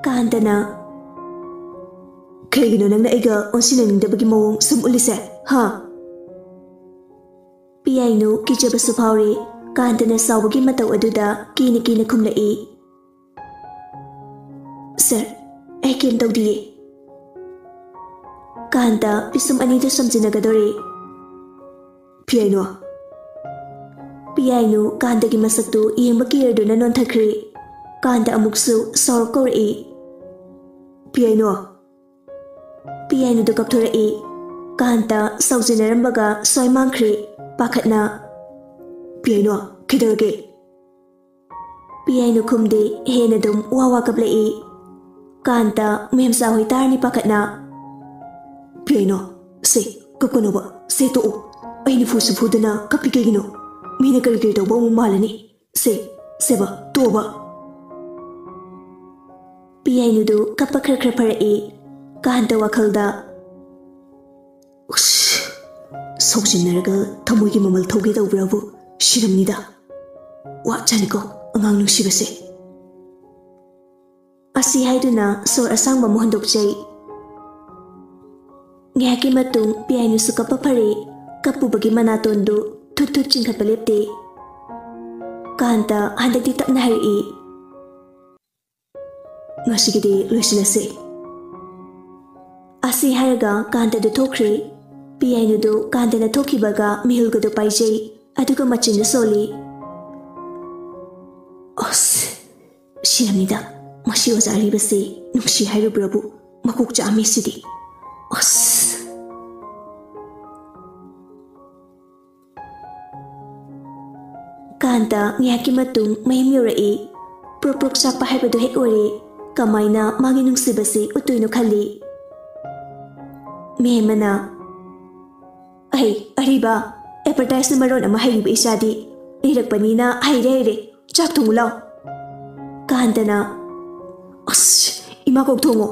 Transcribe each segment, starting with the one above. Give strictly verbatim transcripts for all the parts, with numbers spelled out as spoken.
ꯀꯥꯟꯇꯅ, "ꯀꯩꯒꯤꯅꯣ ꯅꯪꯅ ꯑꯩꯒ ꯑꯣꯟꯁꯤꯟꯅꯅꯤꯡꯗꯕꯒꯤ ꯃꯑꯣꯡ ꯁꯨꯝ ꯎꯠꯂꯤꯁꯦ, ꯍꯥ?" ꯄꯤꯌꯥꯏꯅꯨ ꯀꯤꯖꯕꯁꯨ ꯐꯥꯎꯔꯤ꯫ ꯀꯥꯟꯇꯅ ꯁꯥꯎꯕꯒꯤ ꯃꯇꯧ ꯑꯗꯨꯗ ꯀꯤꯅ ꯀꯤꯅ ꯈꯨꯝꯂꯛꯏ, "ꯁꯥꯔ, ꯑꯩ ꯀꯩꯝ ꯇꯧꯗꯤꯌꯦ꯫" ꯀꯥꯟꯇ ꯄꯤꯁꯨꯝ ꯑꯅꯤꯗꯨ ꯁꯝꯖꯤꯟꯅꯒꯗꯧꯔꯤ꯫ "ꯄꯤꯌꯥꯏꯅꯨ!" ꯄꯤꯌꯥꯏꯅꯨ ꯀꯥꯟꯇꯒꯤ ꯃꯁꯛꯇꯨ ꯌꯦꯡꯕ ꯀꯤꯔꯗꯨꯅ ꯅꯣꯟꯊꯈ꯭ꯔꯦ꯫ ꯀꯥꯟꯇ ꯑꯃꯨꯛꯁꯨ ꯁꯥꯎꯔꯞ ꯀꯧꯔꯛꯏ, "ꯄꯤꯌꯥꯏꯅꯨ!" ꯄꯤꯌꯥꯏꯅꯨꯗꯨ ꯀꯞꯊꯣꯔꯛꯏ꯫ ꯀꯥꯟꯇ ꯁꯥꯎꯖꯤꯟꯅꯔꯝꯕꯒ ꯁ꯭ꯋꯥꯏ ꯃꯥꯡꯈ꯭ꯔꯦ꯫ ꯄꯥꯈꯠꯅ, "ꯄꯤꯌꯥꯏꯅꯨ, ꯀꯩꯗꯧꯔꯒꯦ?" ꯄꯤꯌꯥꯏꯅꯨ ꯈꯨꯝꯗꯦ, ꯍꯦꯟꯅ ꯑꯗꯨꯝ ꯋꯥ ꯋꯥ ꯀꯞꯂꯛꯏ꯫ ꯀꯥꯟꯇ ꯃꯦꯝꯆꯥ ꯍꯣꯏ ꯇꯥꯔꯅꯤ ꯄꯥꯈꯠꯅ, "ꯄꯤꯌꯥꯏꯅꯨ, ꯁꯦ, ꯀꯞꯀꯅꯣꯕ, ꯁꯦ ꯇꯣꯛꯎ꯫ ꯑꯩꯅ ꯐꯨꯁꯨ ꯐꯨꯗꯅ ꯀꯞꯄꯤ ꯀꯩꯒꯤꯅꯣ? ꯃꯤꯅ ꯀꯔꯤ ꯀꯔꯤ ꯇꯧꯕ ꯑꯃꯨꯛ ꯃꯥꯜꯂꯅꯤ꯫ ꯁꯦ, ꯁꯦꯕ, ꯇꯣꯛꯑꯣꯕ꯫" ꯄꯤꯌꯥꯏꯅꯨꯗꯨ ꯀꯞꯄ ꯈꯔ ꯈꯔ ꯐꯔꯛꯏ꯫ ꯀꯥꯟꯇ ꯋꯥꯈꯜꯗ, "ꯎꯁ, ꯁꯥꯎꯖꯤꯟꯅꯔꯒ ꯊꯃꯣꯏꯒꯤ ꯃꯃꯜ ꯊꯧꯒꯦ ꯇꯧꯕ꯭ꯔꯥꯕꯨ? ꯁꯤꯔꯝꯅꯤꯗ꯫ ꯋꯥꯠꯆꯥꯅꯤꯀꯣ ꯑꯉꯥꯡ ꯅꯨꯡꯁꯤꯕꯁꯦ꯫" ꯑꯁꯤ ꯍꯥꯏꯗꯨꯅ ꯁꯣꯔ ꯑꯁꯥꯡꯕ ꯑꯃ ꯍꯣꯟꯗꯣꯛꯆꯩ꯫ ꯉꯥꯏꯍꯥꯛꯀꯤ ꯃꯇꯨꯡ ꯄꯤꯌꯥꯏꯅꯨꯁꯨ ꯀꯞꯄ ꯐꯔꯦ꯫ ꯀꯞꯄꯨꯕꯒꯤ ꯃꯅꯥꯇꯣꯟꯗꯨ ꯊꯨꯠ ꯊꯨꯠ ꯆꯤꯡꯈꯠꯄ ꯂꯦꯞꯇꯦ꯫ ꯀꯥꯟꯇ ꯍꯟꯗꯛꯇꯤ ꯇꯞꯅ ꯍꯥꯏꯔꯛꯏ, "ꯉꯁꯤꯒꯤꯗꯤ ꯂꯣꯏꯁꯤꯜꯂꯁꯤ꯫" ꯑꯁꯤ ꯍꯥꯏꯔꯒ ꯀꯥꯟꯇꯗꯨ ꯊꯣꯛꯈ꯭ꯔꯦ꯫ ꯄꯤꯌꯥꯏꯅꯨꯗꯨ ꯀꯥꯟꯇꯅ ꯊꯣꯛꯈꯤꯕꯒ ꯃꯤꯍꯨꯜꯒꯗꯨ ꯄꯥꯏꯖꯩ, ꯑꯗꯨꯒ ꯃꯆꯤꯟꯗꯨ ꯁꯣꯜꯂꯤ꯫ ꯑꯁ, ꯁꯤꯔꯝꯅꯤꯗ, ꯃꯁꯤ ꯑꯣꯖꯥ ꯑꯔꯤꯕꯁꯤ ꯅꯨꯡꯁꯤ ꯍꯥꯏꯔꯨꯕ꯭ꯔꯕꯨ ꯃꯀꯣꯛ ꯆꯥꯛꯑꯝꯃꯤ ꯁꯤꯗꯤ꯫ ꯑꯁ꯫ ꯀꯥꯟꯇ ꯉꯥꯏꯍꯥꯛꯀꯤ ꯃꯇꯨꯡ ꯃꯌꯨꯝ ꯌꯧꯔꯛꯏ꯫ ꯄ꯭ꯔꯣꯛ ꯄ꯭ꯔꯣꯛ ꯆꯥꯛꯄ ꯍꯥꯏꯕꯗꯨ ꯍꯦꯛ ꯑꯣꯏꯔꯦ꯫ ꯀꯃꯥꯏꯅ ꯃꯥꯒꯤ ꯅꯨꯡꯁꯤꯕꯁꯤ ꯎꯠꯇꯣꯏꯅꯣ ꯈꯜꯂꯤ꯫ ꯃꯦꯝ ꯑꯃꯅ, "ꯑꯩ ꯑꯔꯤꯕ, ꯑꯦꯗꯚꯔꯇꯥꯏꯖꯅ ꯃꯔꯣꯟ ꯑꯃ ꯍꯩꯔꯤꯕ ꯏꯆꯥꯗꯤ, ꯂꯤꯔꯛꯄꯅꯤꯅ ꯍꯩꯔꯦ ꯍꯩꯔꯦ, ꯆꯥꯛ ꯊꯣꯡꯉꯨ ꯂꯥꯎ꯫" ꯀꯥꯟꯇꯅ, "ꯑꯁ, ꯏꯃꯥ ꯀꯧ ꯊꯣꯡꯉꯣ꯫"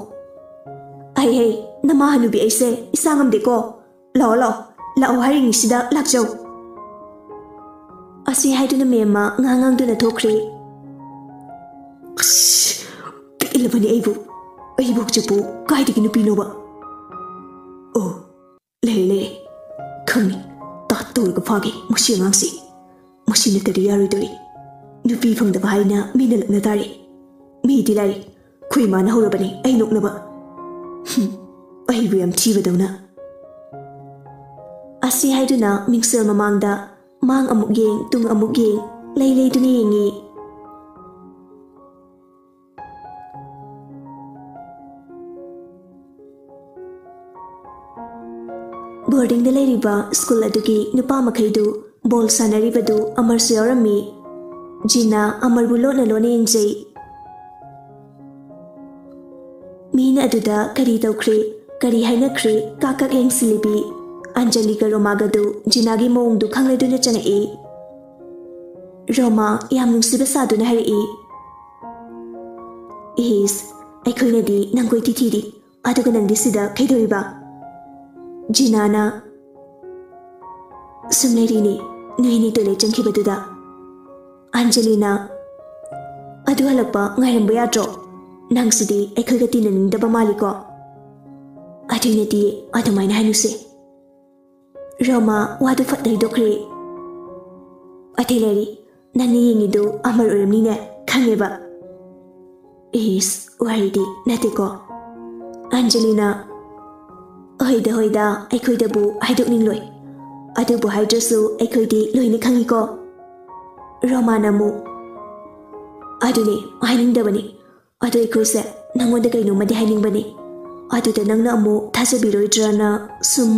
"ꯑꯩ, ꯍꯩ, ꯅꯃꯥ ꯍꯅꯨꯕꯤ ꯑꯩꯁꯦ ꯏꯁꯥ ꯉꯝꯗꯦꯀꯣ꯫ ꯂꯥꯛꯑꯣ, ꯂꯥꯛꯑꯣ, ꯂꯥꯛꯑꯣ ꯍꯥꯏꯔꯤꯉꯩꯁꯤꯗ ꯂꯥꯛꯆꯧ꯫" ꯑꯁꯤ ꯍꯥꯏꯗꯨꯅ ꯃꯦꯝꯃ ꯉꯥꯡ ꯉꯥꯡꯗꯨꯅ ꯊꯣꯛꯈ꯭ꯔꯦ꯫ ꯑꯁ, ꯕꯤꯠ ꯐꯠꯇꯤꯜꯂꯕꯅꯤ ꯑꯩꯕꯨ꯫ ꯑꯩꯕꯨ ꯍꯧꯖꯤꯛꯄꯨ ꯀꯥꯏꯗꯒꯤ ꯅꯨꯄꯤꯅꯣꯕ? ꯑꯣ, ꯂꯩꯔꯦ, ꯂꯩꯔꯦ꯫ ꯈꯪꯉꯤ꯫ ꯇꯥꯠ ꯇꯧꯔꯒ ꯐꯥꯒꯦ ꯃꯁꯤ ꯑꯉꯥꯡꯁꯤ꯫ ꯃꯁꯤ ꯅꯠꯇ꯭ꯔꯗꯤ ꯌꯥꯔꯣꯏꯗꯣꯔꯤ꯫ ꯅꯨꯄꯤ ꯐꯪꯗꯕ ꯍꯥꯏꯅ ꯃꯤꯅ ꯂꯛꯅ ꯇꯥꯔꯦ꯫ ꯃꯤꯗꯤ ꯂꯥꯏꯔꯤ꯫ ꯑꯩꯈꯣꯏ ꯏꯃꯥꯅ ꯍꯧꯔꯕꯅꯤ ꯑꯩ ꯅꯣꯛꯅꯕ꯫ ꯍꯨꯝ, ꯑꯩꯕꯨ ꯌꯥꯝ ꯊꯤꯕꯗꯧꯅ꯫ ꯑꯁꯤ ꯍꯥꯏꯗꯨꯅ ꯃꯤꯡꯁꯦꯜ ꯃꯃꯥꯡꯗ ꯃꯥꯡ ꯑꯃꯨꯛ ꯌꯦꯡ, ꯇꯨꯡ ꯑꯃꯨꯛ ꯌꯦꯡ, ꯂꯩ ꯂꯩꯗꯨꯅ ꯌꯦꯡꯉꯤ꯫ ꯕꯣꯔꯗꯤꯡꯗ ꯂꯩꯔꯤꯕ ꯁ꯭ꯀꯨꯜ ꯑꯗꯨꯒꯤ ꯅꯨꯄꯥ ꯃꯈꯩꯗꯨ ꯕꯣꯜ ꯁꯥꯟꯅꯔꯤꯕꯗꯨ ꯑꯃꯔꯁꯨ ꯌꯥꯎꯔꯝꯃꯤ꯫ ꯖꯤꯅꯥ ꯑꯃꯔꯕꯨ ꯂꯣꯟꯅ ꯂꯣꯟꯅ ꯌꯦꯡꯖꯩ꯫ ꯃꯤꯅ ꯑꯗꯨꯗ ꯀꯔꯤ ꯇꯧꯈ꯭ꯔꯦ, ꯀꯔꯤ ꯍꯥꯏꯅꯈ꯭ꯔꯦ, ꯀꯥꯛ ꯀꯥꯛ ꯌꯦꯡꯁꯤꯜꯂꯤꯕꯤ ꯑꯟꯖꯂꯤꯒ ꯔꯣꯃꯥꯒꯗꯨ ꯖꯤꯅꯥꯒꯤ ꯃꯑꯣꯡꯗꯨ ꯈꯪꯂꯗꯨꯅ ꯆꯪꯉꯛꯏ꯫ ꯔꯣꯃꯥ ꯌꯥꯝ ꯅꯨꯡꯁꯤꯕ ꯁꯥꯗꯨꯅ ꯍꯥꯏꯔꯛꯏ, "ꯏꯁ, ꯑꯩꯈꯣꯏꯅꯗꯤ ꯅꯪ ꯀꯣꯏꯊꯤ ꯊꯤꯔꯤ, ꯑꯗꯨꯒ ꯅꯪꯗꯤ ꯁꯤꯗ ꯀꯩꯗꯧꯔꯤꯕ?" ꯖꯤꯅꯥꯅ, "ꯁꯨꯝ ꯂꯩꯔꯤꯅꯤ, ꯅꯣꯏ ꯑꯅꯤ ꯇꯣꯏꯂꯦꯠ ꯆꯪꯈꯤꯕꯗꯨꯗ꯫" ꯑꯟꯖꯂꯤꯅ, "ꯑꯗꯨ ꯍꯜꯂꯛꯄ ꯉꯥꯏꯔꯝꯕ ꯌꯥꯗ꯭ꯔꯣ? ꯅꯪꯁꯤꯗꯤ ꯑꯩꯈꯣꯏꯒ ꯇꯤꯟꯅꯅꯤꯡꯗꯕ ꯃꯥꯜꯂꯤꯀꯣ?" "ꯑꯗꯨꯏ ꯅꯠꯇꯤꯌꯦ, ꯑꯗꯨꯃꯥꯏꯅ ꯍꯥꯏꯅꯨꯁꯦ꯫" ꯔꯣꯃꯥ ꯋꯥꯗꯨ ꯐꯠ ꯍꯩꯗꯣꯛꯈ꯭ꯔꯦ꯫ "ꯑꯇꯩ ꯂꯩꯔꯤ, ꯅꯪꯅ ꯌꯦꯡꯉꯤꯗꯨ ꯑꯃꯔ ꯑꯣꯏꯔꯝꯅꯤꯅꯦ, ꯈꯪꯉꯦꯕ꯫" "ꯏꯁ, ꯋꯥꯔꯤꯗꯤ ꯅꯠꯇꯦꯀꯣ꯫" ꯑꯟꯖꯂꯤꯅ, "ꯍꯣꯏꯗ, ꯍꯣꯏꯗ, ꯑꯩꯈꯣꯏꯗꯕꯨ ꯍꯥꯏꯗꯣꯛꯅꯤꯡꯂꯣꯏ꯫ ꯑꯗꯨꯕꯨ ꯍꯥꯏꯗ꯭ꯔꯁꯨ ꯑꯩꯈꯣꯏꯗꯤ ꯂꯣꯏꯅ ꯈꯪꯉꯤꯀꯣ꯫" ꯔꯣꯃꯥꯅ ꯑꯃꯨꯛ, "ꯑꯗꯨꯅꯦ, ꯍꯥꯏꯅꯤꯡꯗꯕꯅꯤ꯫ ꯑꯗꯣ ꯑꯩꯈꯣꯏꯁꯦ ꯅꯪꯉꯣꯟꯗ ꯀꯩꯅꯣꯝꯃꯗꯤ ꯍꯥꯏꯅꯤꯡꯕꯅꯤ꯫ ꯑꯗꯨꯗ ꯅꯪꯅ ꯑꯃꯨꯛ ꯊꯥꯖꯕꯤꯔꯣꯏꯗ꯭ꯔꯅ ꯁꯨꯝ꯫"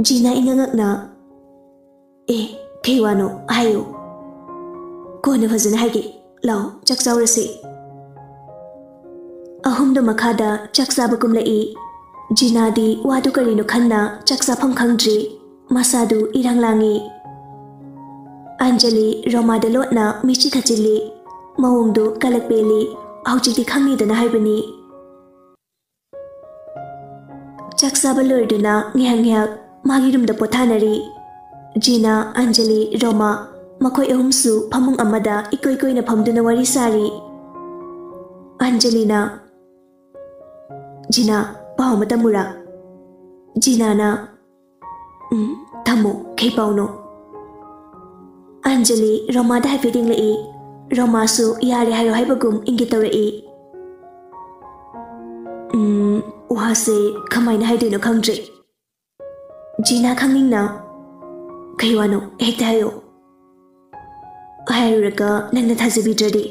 ꯖꯤꯅꯥ ꯏꯉꯛ ꯉꯛꯅ, "ꯑꯦ, ꯀꯩ ꯋꯥꯅꯣ? ꯍꯥꯏꯌꯨ꯫" "ꯀꯣꯟꯅ ꯐꯖꯅ ꯍꯥꯏꯒꯦ꯫ ꯂꯥꯎ, ꯆꯥꯛ ꯆꯥꯎꯔꯁꯤ꯫" ꯑꯍꯨꯝꯗꯣ ꯃꯈꯥꯗ ꯆꯥꯛ ꯆꯥꯕ ꯀꯨꯝꯂꯛꯏ꯫ ꯖꯤꯅꯥꯗꯤ ꯋꯥꯗꯨ ꯀꯔꯤꯅꯣ ꯈꯟꯅ ꯆꯥꯛ ꯆꯥꯐꯝ ꯈꯪꯗ꯭ꯔꯤ꯫ ꯃꯁꯥꯗꯨ ꯏꯔꯥꯡ ꯂꯥꯡꯉꯤ꯫ ꯑꯟꯖꯂꯤ ꯔꯣꯃꯥꯗ ꯂꯣꯠꯅ ꯃꯤꯠꯁꯤ ꯈꯠꯆꯤꯜꯂꯤ꯫ ꯃꯑꯣꯡꯗꯨ ꯀꯂꯛ ꯄꯦꯜꯂꯤ꯫ ꯍꯧꯖꯤꯛꯇꯤ ꯈꯪꯉꯦꯗꯅ ꯍꯥꯏꯕꯅꯤ꯫ ꯆꯥꯛ ꯆꯥꯕ ꯂꯣꯏꯔꯗꯨꯅ ꯉꯥꯏꯍꯥꯛ ꯉꯥꯏꯍꯥꯛ ꯃꯥꯒꯤ ꯔꯨꯝꯗ ꯄꯣꯊꯥꯅꯔꯤ꯫ ꯖꯤꯅꯥ, ꯑꯟꯖꯂꯤ, ꯔꯣꯃꯥ, ꯃꯈꯣꯏ ꯑꯍꯨꯝꯁꯨ ꯐꯃꯨꯡ ꯑꯃꯗ ꯏꯀꯣꯏ ꯀꯣꯏꯅ ꯐꯝꯗꯨꯅ ꯋꯥꯔꯤ ꯁꯥꯔꯤ꯫ ꯑꯟꯖꯂꯤꯅ, "ꯖꯤꯅꯥ, ꯄꯥꯎ ꯑꯃ ꯇꯝꯃꯨꯔꯥ?" ꯖꯤꯅꯥꯅ, "ꯎꯝ, ꯊꯝꯃꯣ, ꯀꯩ ꯄꯥꯎꯅꯣ?" ꯑꯟꯖꯂꯤ ꯔꯣꯃꯥꯗ ꯍꯥꯏꯐꯦꯠ ꯌꯦꯡꯂꯛꯏ꯫ ꯔꯣꯃꯥꯁꯨ ꯌꯥꯔꯦ ꯍꯥꯏꯌꯣ ꯍꯥꯏꯕꯒꯨꯝ ꯏꯪꯒꯤꯠ ꯇꯧꯔꯛꯏ꯫ ꯎꯝ, ꯋꯥꯁꯦ ꯀꯃꯥꯏꯅ ꯍꯥꯏꯗꯣꯏꯅꯣ ꯈꯪꯗ꯭ꯔꯦ꯫ ꯖꯤꯅꯥ ꯈꯪꯅꯤꯡꯅ, "ꯀꯩ ꯋꯥꯅꯣ? ꯍꯦꯛꯇ ꯍꯥꯏꯌꯣ꯫ ꯍꯥꯏꯔꯨꯔꯒ ꯅꯪꯅ ꯊꯥꯖꯕꯤꯗ꯭ꯔꯗꯤ?"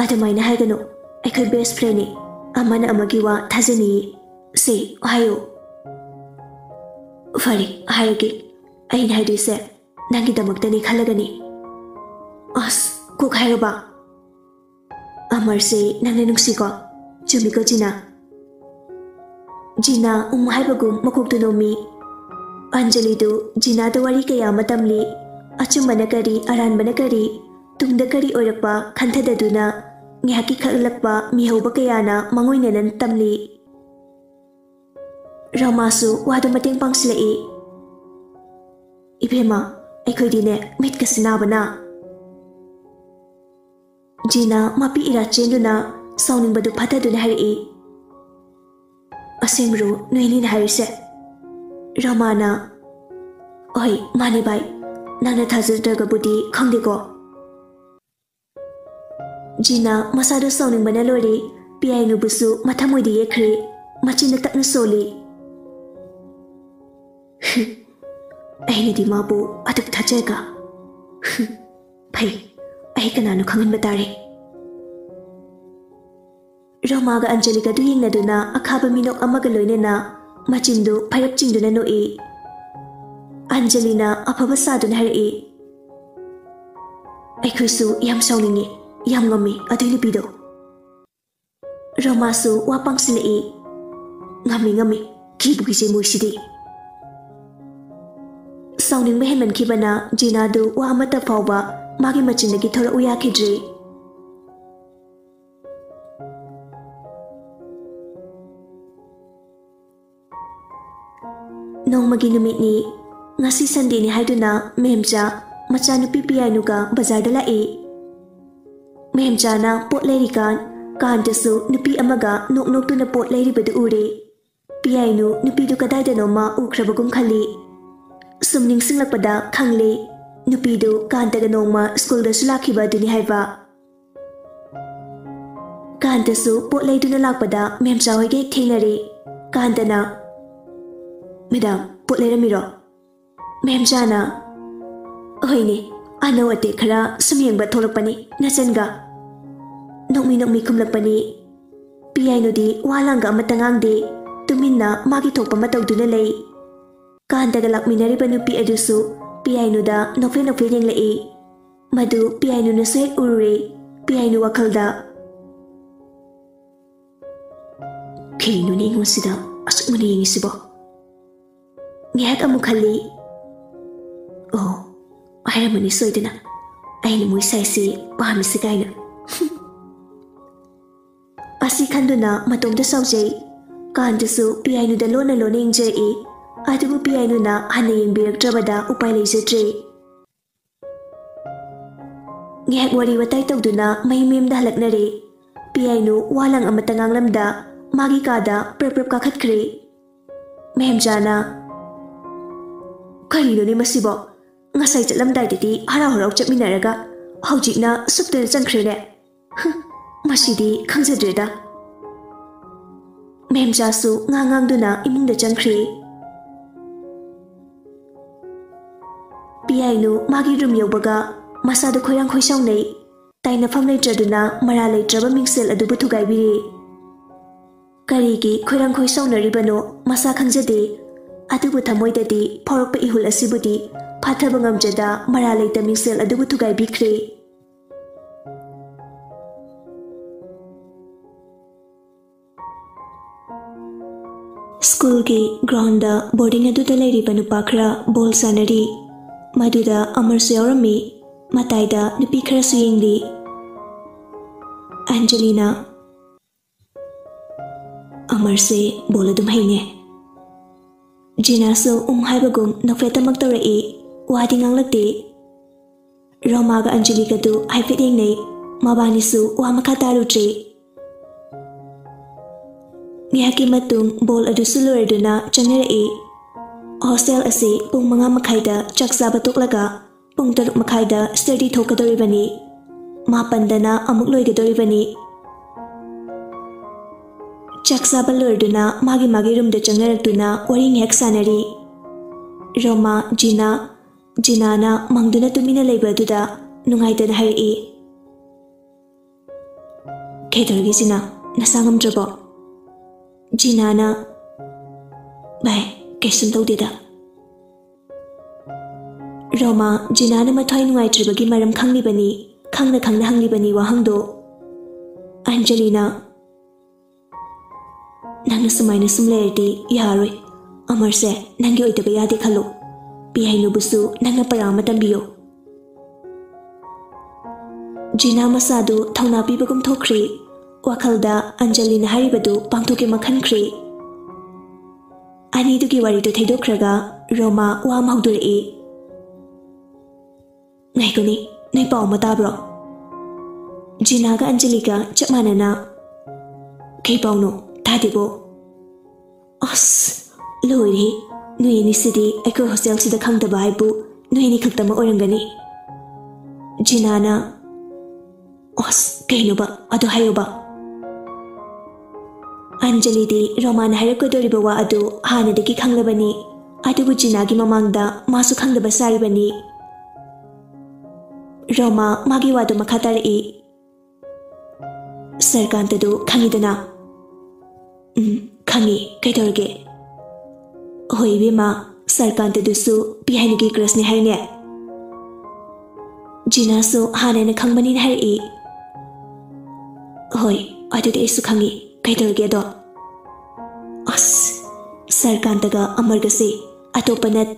"ꯑꯗꯨꯃꯥꯏꯅ ꯍꯥꯏꯒꯅꯨ꯫ ꯑꯩꯈꯣꯏ best friendꯅꯤ꯫ ꯑꯃꯅ ꯑꯃꯒꯤ ꯋꯥ ꯊꯥꯖꯅꯤꯌꯦ꯫ ꯁꯦ, ꯍꯥꯏꯌꯣ꯫" "ꯐꯔꯦ, ꯍꯥꯏꯔꯒꯦ꯫ ꯑꯩꯅ ꯍꯥꯏꯗꯣꯏꯁꯦ ꯅꯪꯒꯤꯗꯃꯛꯇꯅꯤ ꯈꯜꯂꯒꯅꯤ꯫" "ꯑꯁ, ꯀꯣꯛ ꯍꯥꯏꯔꯕ?" "ꯑꯃꯔꯁꯦ ꯅꯪꯅ ꯅꯨꯡꯁꯤꯀꯣ? ꯆꯨꯝꯃꯤꯀꯣ, ꯖꯤꯅꯥ?" ꯖꯤꯅꯥ ꯎꯝ ꯍꯥꯏꯕꯒꯨꯝ ꯃꯀꯣꯛꯇꯨ ꯅꯣꯝꯃꯤ꯫ ꯑꯟꯖꯂꯤꯗꯨ ꯖꯤꯅꯥꯗ ꯋꯥꯔꯤ ꯀꯌꯥ ꯑꯃ ꯇꯝꯂꯤ꯫ ꯑꯆꯨꯝꯕꯅ ꯀꯔꯤ, ꯑꯔꯥꯟꯕꯅ ꯀꯔꯤ, ꯇꯨꯡꯗ ꯀꯔꯤ ꯑꯣꯏꯔꯛꯄ ꯈꯟꯊꯗꯗꯨꯅ ꯉꯥꯏꯍꯥꯛꯀꯤ ꯈꯛꯂꯛꯄ ꯃꯤꯍꯧꯕ ꯀꯌꯥꯅ ꯃꯉꯣꯏꯅꯅ ꯇꯝꯂꯤ꯫ ꯔꯣꯃꯥꯁꯨ ꯋꯥꯗꯨ ꯃꯇꯦꯡ ꯄꯥꯡꯁꯤꯜꯂꯛꯏ꯫ "ꯏꯕꯦꯝꯃ, ꯑꯩꯈꯣꯏꯗꯤꯅꯦ ꯃꯤꯠꯀꯁꯤ ꯅꯥꯕꯅ꯫" ꯖꯤꯅꯥ ꯃꯄꯤ ꯏꯔꯥ ꯆꯦꯟꯗꯨꯅ ꯁꯥꯎꯅꯤꯡꯕꯗꯨ ꯐꯥꯊꯗꯨꯅ ꯍꯥꯏꯔꯛꯏ꯫ "ꯑꯁꯦꯡꯕꯔꯣ ꯅꯣꯏ ꯑꯅꯤꯅ ꯍꯥꯏꯔꯤꯁꯦ?" ꯔꯣꯃꯥꯅ, "ꯍꯣꯏ, ꯃꯥꯅꯦ ꯚꯥꯏ꯫ ꯅꯪꯅ ꯊꯥꯖꯗ꯭ꯔꯒꯕꯨꯗꯤ ꯈꯪꯗꯦꯀꯣ꯫" ꯖꯤꯅꯥ ꯃꯁꯥꯗꯨ ꯁꯥꯎꯅꯤꯡꯕꯅ ꯂꯣꯏꯔꯦ꯫ ꯄꯤꯌꯥꯏꯅꯨꯕꯨꯁꯨ ꯃꯊꯃꯣꯏꯗ ꯌꯦꯛꯈ꯭ꯔꯦ꯫ ꯃꯆꯤꯟꯗ ꯇꯛꯅ ꯁꯣꯜꯂꯤ꯫ "ꯑꯩꯅꯗꯤ ꯃꯥꯕꯨ ꯑꯗꯨꯛ ꯊꯥꯖꯔꯒ꯫ ꯐꯩ, ꯑꯩ ꯀꯅꯥꯅꯣ ꯈꯪꯍꯟꯕ ꯇꯥꯔꯦ꯫" ꯔꯣꯃꯥꯒ ꯑꯟꯖꯂꯤꯒꯗꯨ ꯌꯦꯡꯅꯗꯨꯅ ꯑꯈꯥꯕ ꯃꯤꯅꯣꯛ ꯑꯃꯒ ꯂꯣꯏꯅꯅ ꯃꯆꯤꯟꯗꯨ ꯐꯩꯔꯞ ꯆꯤꯡꯗꯨꯅ ꯅꯣꯛꯏ꯫ ꯑꯟꯖꯂꯤꯅ ꯑꯐꯕ ꯁꯥꯗꯨꯅ ꯍꯥꯏꯔꯛꯏ, "ꯑꯩꯈꯣꯏꯁꯨ ꯌꯥꯝ ꯁꯥꯎꯅꯤꯡꯉꯤ, ꯌꯥꯝ ꯉꯝꯃꯤ ꯑꯗꯨꯏ ꯅꯨꯄꯤꯗꯣ꯫" ꯔꯣꯃꯥꯁꯨ ꯋꯥ ꯄꯥꯡꯁꯤꯜꯂꯛꯏ, "ꯉꯝꯃꯤ, ꯉꯝꯃꯤ, ꯀꯤꯕꯨ ꯀꯤꯖꯩ ꯃꯣꯏꯁꯤꯗꯤ꯫" ꯁꯥꯎꯅꯤꯡꯕ ꯍꯦꯟꯃꯟꯈꯤꯕꯅ ꯖꯤꯅꯥꯗꯨ ꯋꯥ ꯑꯃꯠꯇ ꯐꯥꯎꯕ ꯃꯥꯒꯤ ꯃꯆꯤꯟꯗꯒꯤ ꯊꯣꯔꯛꯎ ꯌꯥꯈꯤꯗ꯭ꯔꯦ꯫ ꯅꯣꯡꯃꯒꯤ ꯅꯨꯃꯤꯠꯅꯤ꯫ ꯉꯁꯤ ꯁꯟꯗꯦꯅꯤ ꯍꯥꯏꯗꯨꯅ ꯃꯦꯝꯆꯥ ꯃꯆꯥꯅꯨꯄꯤ ꯄꯤꯌꯥꯏꯅꯨꯒ ꯕꯖꯥꯔꯗ ꯂꯥꯛꯏ꯫ ꯃꯦꯝꯆꯥꯅ ꯄꯣꯠ ꯂꯩꯔꯤꯀꯥꯟ, ꯀꯥꯟꯇꯁꯨ ꯅꯨꯄꯤ ꯑꯃꯒ ꯅꯣꯛ ꯅꯣꯛꯇꯨꯅ ꯄꯣꯠ ꯂꯩꯔꯤꯕꯗꯨ ꯎꯔꯦ꯫ ꯄꯤꯌꯥꯏꯅꯨ ꯅꯨꯄꯤꯗꯨ ꯀꯗꯥꯏꯗꯅꯣꯃ ꯎꯈ꯭ꯔꯕꯒꯨꯝ ꯈꯜꯂꯤ꯫ ꯁꯨꯝ ꯅꯤꯡꯁꯤꯡꯂꯛꯄꯗ ꯈꯪꯂꯦ, ꯅꯨꯄꯤꯗꯨ ꯀꯥꯟꯇꯒ ꯅꯣꯡꯃ ꯁ꯭ꯀꯨꯜꯗꯁꯨ ꯂꯥꯛꯈꯤꯕ ꯑꯗꯨꯅꯤ ꯍꯥꯏꯕ꯫ ꯀꯥꯟꯇꯁꯨ ꯄꯣꯠ ꯂꯩꯗꯨꯅ ꯂꯥꯛꯄꯗ ꯃꯦꯝꯆꯥ ꯍꯣꯏꯒ ꯍꯦꯛ ꯊꯦꯡꯅꯔꯦ꯫ ꯀꯥꯟꯇꯅ, "ꯃꯦꯗꯥꯝ, ꯄꯣꯠ ꯂꯩꯔꯝꯃꯤꯔꯣ?" ꯃꯦꯝꯆꯥꯅ, "ꯍꯣꯏꯅꯦ, ꯑꯅꯧ ꯑꯇꯦꯛ ꯈꯔ ꯁꯨꯝ ꯌꯦꯡꯕ ꯊꯣꯛꯂꯛꯄꯅꯤ ꯅꯆꯟꯒ꯫" ꯅꯣꯛꯃꯤ ꯅꯣꯛꯃꯤ ꯈꯨꯝꯂꯛꯄꯅꯤ꯫ ꯄꯤꯌꯥꯏꯅꯨꯗꯤ ꯋꯥ ꯂꯥꯡꯒ ꯑꯃꯠꯇ ꯉꯥꯡꯗꯦ, ꯇꯨꯃꯤꯟꯅ ꯃꯥꯒꯤ ꯊꯣꯛꯄ ꯑꯃ ꯇꯧꯗꯨꯅ ꯂꯩ꯫ ꯀꯥꯟꯇꯒ ꯂꯥꯛꯃꯤꯟꯅꯔꯤꯕ ꯅꯨꯄꯤ ꯑꯗꯨꯁꯨ ꯄꯤꯌꯥꯏꯅꯨꯗ ꯅꯣꯛꯐꯦ ꯅꯣꯛꯐꯦ ꯌꯦꯡꯂꯛꯏ꯫ ꯃꯗꯨ ꯄꯤꯌꯥꯏꯅꯨꯅꯁꯨ ꯍꯦꯛ ꯎꯔꯨꯔꯦ꯫ ꯄꯤꯌꯥꯏꯅꯨ ꯋꯥꯈꯜꯗ, "ꯀꯩꯅꯣꯅꯦ ꯑꯩꯉꯣꯟꯁꯤꯗ ꯑꯁꯨꯛ ꯃꯨꯟꯅ ꯌꯦꯡꯉꯤꯁꯤꯕꯣ?" ꯉꯥꯏꯍꯥꯛ ꯑꯃꯨꯛ ꯈꯜꯂꯤ꯫ "ꯑꯣ, ꯍꯥꯏꯔꯝꯃꯅꯤ ꯁꯣꯏꯗꯅ, ꯑꯩꯅ ꯃꯣꯏ ꯁꯥꯏꯁꯤ ꯄꯥꯝꯃꯤꯁꯤ ꯀꯥꯏꯅ꯫" ꯑꯁꯤ ꯈꯟꯗꯨꯅ ꯃꯇꯣꯝꯇ ꯁꯥꯎꯖꯩ꯫ ꯀꯥꯟꯇꯁꯨ ꯄꯤꯌꯥꯏꯅꯨꯗ ꯂꯣꯟꯅ ꯂꯣꯟꯅ ꯌꯦꯡꯖꯔꯛꯏ꯫ ꯑꯗꯨꯕꯨ ꯄꯤꯌꯥꯏꯅꯨꯅ ꯍꯟꯅ ꯌꯦꯡꯕꯤꯔꯛꯇ꯭ꯔꯕꯗ ꯎꯄꯥꯏ ꯂꯩꯖꯗ꯭ꯔꯦ꯫ ꯉꯥꯏꯍꯥꯛ ꯋꯥꯔꯤ ꯋꯥꯇꯥꯏ ꯇꯧꯗꯨꯅ ꯃꯌꯨꯝ ꯃꯌꯨꯝꯗ ꯍꯜꯂꯛꯅꯔꯦ꯫ ꯄꯤꯌꯥꯏꯅꯨ ꯋꯥ ꯂꯥꯡ ꯑꯃꯠꯇ ꯉꯥꯡꯂꯝꯗ ꯃꯥꯒꯤ ꯀꯥꯗ ꯄ꯭ꯔꯞ ꯄ꯭ꯔꯞ ꯀꯥꯈꯠꯈ꯭ꯔꯦ꯫ ꯃꯦꯝꯆꯥꯅ, "ꯀꯔꯤꯅꯣꯅꯦ ꯃꯁꯤꯕꯣ? ꯉꯁꯥꯏ ꯆꯠꯂꯝꯗꯥꯏꯗꯗꯤ ꯍꯔꯥꯎ ꯍꯔꯥꯎ ꯆꯠꯃꯤꯟꯅꯔꯒ ꯍꯧꯖꯤꯛꯅ ꯁꯨꯞꯇꯅ ꯆꯪꯈ꯭ꯔꯦꯅꯦ꯫ ꯍꯨꯝ, ꯃꯁꯤꯗꯤ ꯈꯪꯖꯗ꯭ꯔꯦꯗ꯫" ꯃꯦꯝꯆꯥꯁꯨ ꯉꯥꯡ ꯉꯥꯡꯗꯨꯅ ꯏꯃꯨꯡꯗ ꯆꯪꯈ꯭ꯔꯦ꯫ ꯄꯤꯌꯥꯏꯅꯨ ꯃꯥꯒꯤ ꯔꯨꯝ ꯌꯧꯕꯒ ꯃꯁꯥꯗ ꯈꯣꯏꯔꯥꯡ ꯈꯣꯏꯁꯥꯎꯅꯩ꯫ ꯇꯥꯏꯅꯐꯝ ꯂꯩꯇ꯭ꯔꯗꯨꯅ ꯃꯔꯥ ꯂꯩꯇ꯭ꯔꯕ ꯃꯤꯡꯁꯦꯜ ꯑꯗꯨꯕꯨ ꯊꯨꯒꯥꯏꯕꯤꯔꯦ꯫ ꯀꯔꯤꯒꯤ ꯈꯣꯏꯔꯥꯡ ꯈꯣꯏꯁꯥꯎꯅꯔꯤꯕꯅꯣ ꯃꯁꯥ ꯈꯪꯖꯗꯦ꯫ ꯑꯗꯨꯕꯨ ꯊꯃꯣꯏꯗꯗꯤ ꯐꯥꯎꯔꯛꯄ ꯏꯍꯨꯜ ꯑꯁꯤꯕꯨꯗꯤ ꯐꯥꯊꯕ ꯉꯝꯖꯗ ꯃꯔꯥ ꯂꯩꯇ ꯃꯤꯡꯁꯦꯜ ꯑꯗꯨꯕꯨ ꯊꯨꯒꯥꯏꯕꯤꯈ꯭ꯔꯦ꯫ ꯁ꯭ꯀꯨꯜꯒꯤ ꯒ꯭ꯔꯥꯎꯟꯗ ꯕꯣꯔꯗꯤꯡ ꯑꯗꯨꯗ ꯂꯩꯔꯤꯕ ꯅꯨꯄꯥ ꯈꯔ ꯕꯣꯜ ꯁꯥꯟꯅꯔꯤ꯫ ꯃꯗꯨꯗ ꯑꯃꯔꯁꯨ ꯌꯥꯎꯔꯝꯃꯤ꯫ ꯃꯇꯥꯏꯗ ꯅꯨꯄꯤ ꯈꯔꯁꯨ ꯌꯦꯡꯂꯤ꯫ ꯑꯟꯖꯂꯤꯅ, "ꯑꯃꯔꯁꯦ ꯕꯣꯜ ꯑꯗꯨꯝ ꯍꯩꯅꯦ꯫" ꯖꯤꯅꯥꯁꯨ ꯎꯝ ꯍꯥꯏꯕꯒꯨꯝ ꯅꯣꯛꯐꯦꯠꯇꯃꯛ ꯇꯧꯔꯛꯏ꯫ ꯋꯥꯗꯤ ꯉꯥꯡꯂꯛꯇꯦ꯫ ꯔꯣꯃꯥꯒ ꯑꯟꯖꯂꯤꯒꯗꯨ ꯍꯥꯏꯐꯦꯠ ꯌꯦꯡꯅꯩ꯫ ꯃꯕꯥꯅꯤꯁꯨ ꯋꯥ ꯃꯈꯥ ꯇꯥꯔꯨꯗ꯭ꯔꯦ꯫ ꯉꯥꯏꯍꯥꯛꯀꯤ ꯃꯇꯨꯡ ꯕꯣꯜ ꯑꯗꯨꯁꯨ ꯂꯣꯏꯔꯗꯨꯅ ꯆꯪꯅꯔꯛꯏ꯫ ꯍꯣꯁꯇꯦꯜ ꯑꯁꯤ ꯄꯨꯡ ꯃꯉꯥ ꯃꯈꯥꯏꯗ ꯆꯥꯛ ꯆꯥꯕ ꯇꯣꯛꯂꯒ ꯄꯨꯡ ꯇꯔꯨꯛ ꯃꯈꯥꯏꯗ ꯁ꯭ꯇꯗꯤ ꯊꯣꯛꯀꯗꯧꯔꯤꯕꯅꯤ꯫ ꯃꯥꯄꯟꯗꯅ ꯑꯃꯨꯛ ꯂꯣꯏꯒꯗꯧꯔꯤꯕꯅꯤ꯫ ꯆꯥꯛ ꯆꯥꯕ ꯂꯣꯏꯔꯗꯨꯅ ꯃꯥꯒꯤ ꯃꯥꯒꯤ ꯔꯨꯝꯗ ꯆꯪꯅꯔꯛꯇꯨꯅ ꯋꯥꯔꯤ ꯉꯥꯏꯍꯥꯛ ꯁꯥꯟꯅꯔꯤ꯫ ꯔꯣꯃꯥ, ꯖꯤꯅꯥ, ꯖꯤꯅꯥꯅ ꯃꯪꯗꯨꯅ ꯇꯨꯃꯤꯟꯅ ꯂꯩꯕ ꯑꯗꯨꯗ ꯅꯨꯡꯉꯥꯏꯇꯅ ꯍꯥꯏꯔꯛꯏ, "ꯀꯩꯗꯧꯔꯒꯦ ꯖꯤꯅꯥ? ꯅꯁꯥ ꯉꯝꯗ꯭ꯔꯕꯣ?" ꯖꯤꯅꯥꯅ, "ꯚꯥꯏ, ꯀꯩꯁꯨꯝ ꯇꯧꯗꯦꯗ꯫" ꯔꯣꯃꯥ, ꯖꯤꯅꯥꯅ ꯃꯊ꯭ꯋꯥꯏ ꯅꯨꯡꯉꯥꯏꯇ꯭ꯔꯤꯕꯒꯤ ꯃꯔꯝ ꯈꯪꯂꯤꯕꯅꯤ, ꯈꯪꯅ ꯈꯪꯅ ꯍꯪꯂꯤꯕꯅꯤ ꯋꯥꯍꯪꯗꯣ꯫ ꯑꯟꯖꯂꯤꯅ, "ꯅꯪꯅ ꯁꯨꯃꯥꯏꯅ ꯁꯨꯝ ꯂꯩꯔꯗꯤ ꯌꯥꯔꯣꯏ꯫ ꯑꯃꯔꯁꯦ ꯅꯪꯒꯤ ꯑꯣꯏꯗꯕ ꯌꯥꯗꯦ ꯈꯜꯂꯨ꯫ ꯄꯤꯍꯩꯅꯨꯕꯨꯁꯨ ꯅꯪꯅ ꯄꯔꯥ ꯑꯃ ꯇꯝꯕꯤꯌꯨ꯫" ꯖꯤꯅꯥ ꯃꯁꯥꯗꯨ ꯊꯧꯅꯥ ꯄꯤꯕꯒꯨꯝ ꯊꯣꯛꯈ꯭ꯔꯦ꯫ ꯋꯥꯈꯜꯗ ꯑꯟꯖꯂꯤꯅ ꯍꯥꯏꯔꯤꯕꯗꯨ ꯄꯥꯡꯊꯣꯛꯀꯦ ꯃꯈꯟꯈ꯭ꯔꯦ꯫ ꯑꯅꯤꯗꯨꯒꯤ ꯋꯥꯔꯤꯗꯨ ꯊꯩꯗꯣꯛꯈ꯭ꯔꯒ ꯔꯣꯃꯥ ꯋꯥ ꯑꯃ ꯍꯧꯗꯣꯔꯛꯏ꯫ "ꯉꯥꯏꯈꯣꯅꯦ, ꯅꯣꯏ ꯄꯥꯎ ꯑꯃ ꯇꯥꯕ꯭ꯔꯣ?" ꯖꯤꯅꯥꯒ ꯑꯟꯖꯂꯤꯒ ꯆꯞ ꯃꯥꯟꯅꯅ, "ꯀꯩ ꯄꯥꯎꯅꯣ? ꯇꯥꯗꯦꯕꯣ꯫" "ꯑꯁ, ꯂꯣꯏꯔꯦ꯫ ꯅꯣꯏ ꯑꯅꯤꯁꯤꯗꯤ ꯑꯩꯈꯣꯏ ꯍꯣꯁꯇꯦꯜꯁꯤꯗ ꯈꯪꯗꯕ ꯍꯥꯏꯕꯨ ꯅꯣꯏ ꯑꯅꯤ ꯈꯛꯇꯃꯛ ꯑꯣꯏꯔꯝꯒꯅꯤ꯫" ꯖꯤꯅꯥꯅ, "ꯑꯁ, ꯀꯩꯅꯣꯕ? ꯑꯗꯨ ꯍꯥꯏꯌꯣꯕ꯫" ꯑꯟꯖꯂꯤꯗꯤ ꯔꯣꯃꯥꯅ ꯍꯥꯏꯔꯛꯀꯗꯧꯔꯤꯕ ꯋꯥ ꯑꯗꯨ ꯍꯥꯟꯅꯗꯒꯤ ꯈꯪꯂꯕꯅꯤ, ꯑꯗꯨꯕꯨ ꯖꯤꯅꯥꯒꯤ ꯃꯃꯥꯡꯗ ꯃꯥꯁꯨ ꯈꯪꯗꯕ ꯁꯥꯔꯤꯕꯅꯤ꯫ ꯔꯣꯃꯥ ꯃꯥꯒꯤ ꯋꯥꯗꯨ ꯃꯈꯥ ꯇꯥꯔꯛꯏ꯫ "ꯁꯔꯀꯥꯟꯇꯗꯨ ꯈꯪꯉꯤꯗꯅ?" "ꯎꯝ, ꯈꯪꯉꯤ꯫ ꯀꯩꯗꯧꯔꯒꯦ?" "ꯍꯣꯏ ꯏꯕꯦꯝꯃ, ꯁꯔꯀꯥꯟꯇꯗꯨꯁꯨ ꯄꯤꯍꯥꯏꯅꯨꯒꯤ ꯀ꯭ꯔꯁꯅꯦ ꯍꯥꯏꯅꯦ?" ꯖꯤꯅꯥꯁꯨ ꯍꯥꯟꯅꯅ ꯈꯪꯕꯅꯤꯅ ꯍꯥꯏꯔꯛꯏ꯫ "ꯍꯣꯏ, ꯑꯗꯨꯗꯤ ꯑꯩꯁꯨ ꯈꯪꯉꯤ꯫ ꯀꯩꯗꯧꯔꯒꯦ ꯑꯗꯣ?" "ꯑꯁ, ꯁꯔꯀꯥꯟꯇꯒ ꯑꯃꯔꯒꯁꯦ ꯑꯇꯣꯞꯄ ꯅꯠ-"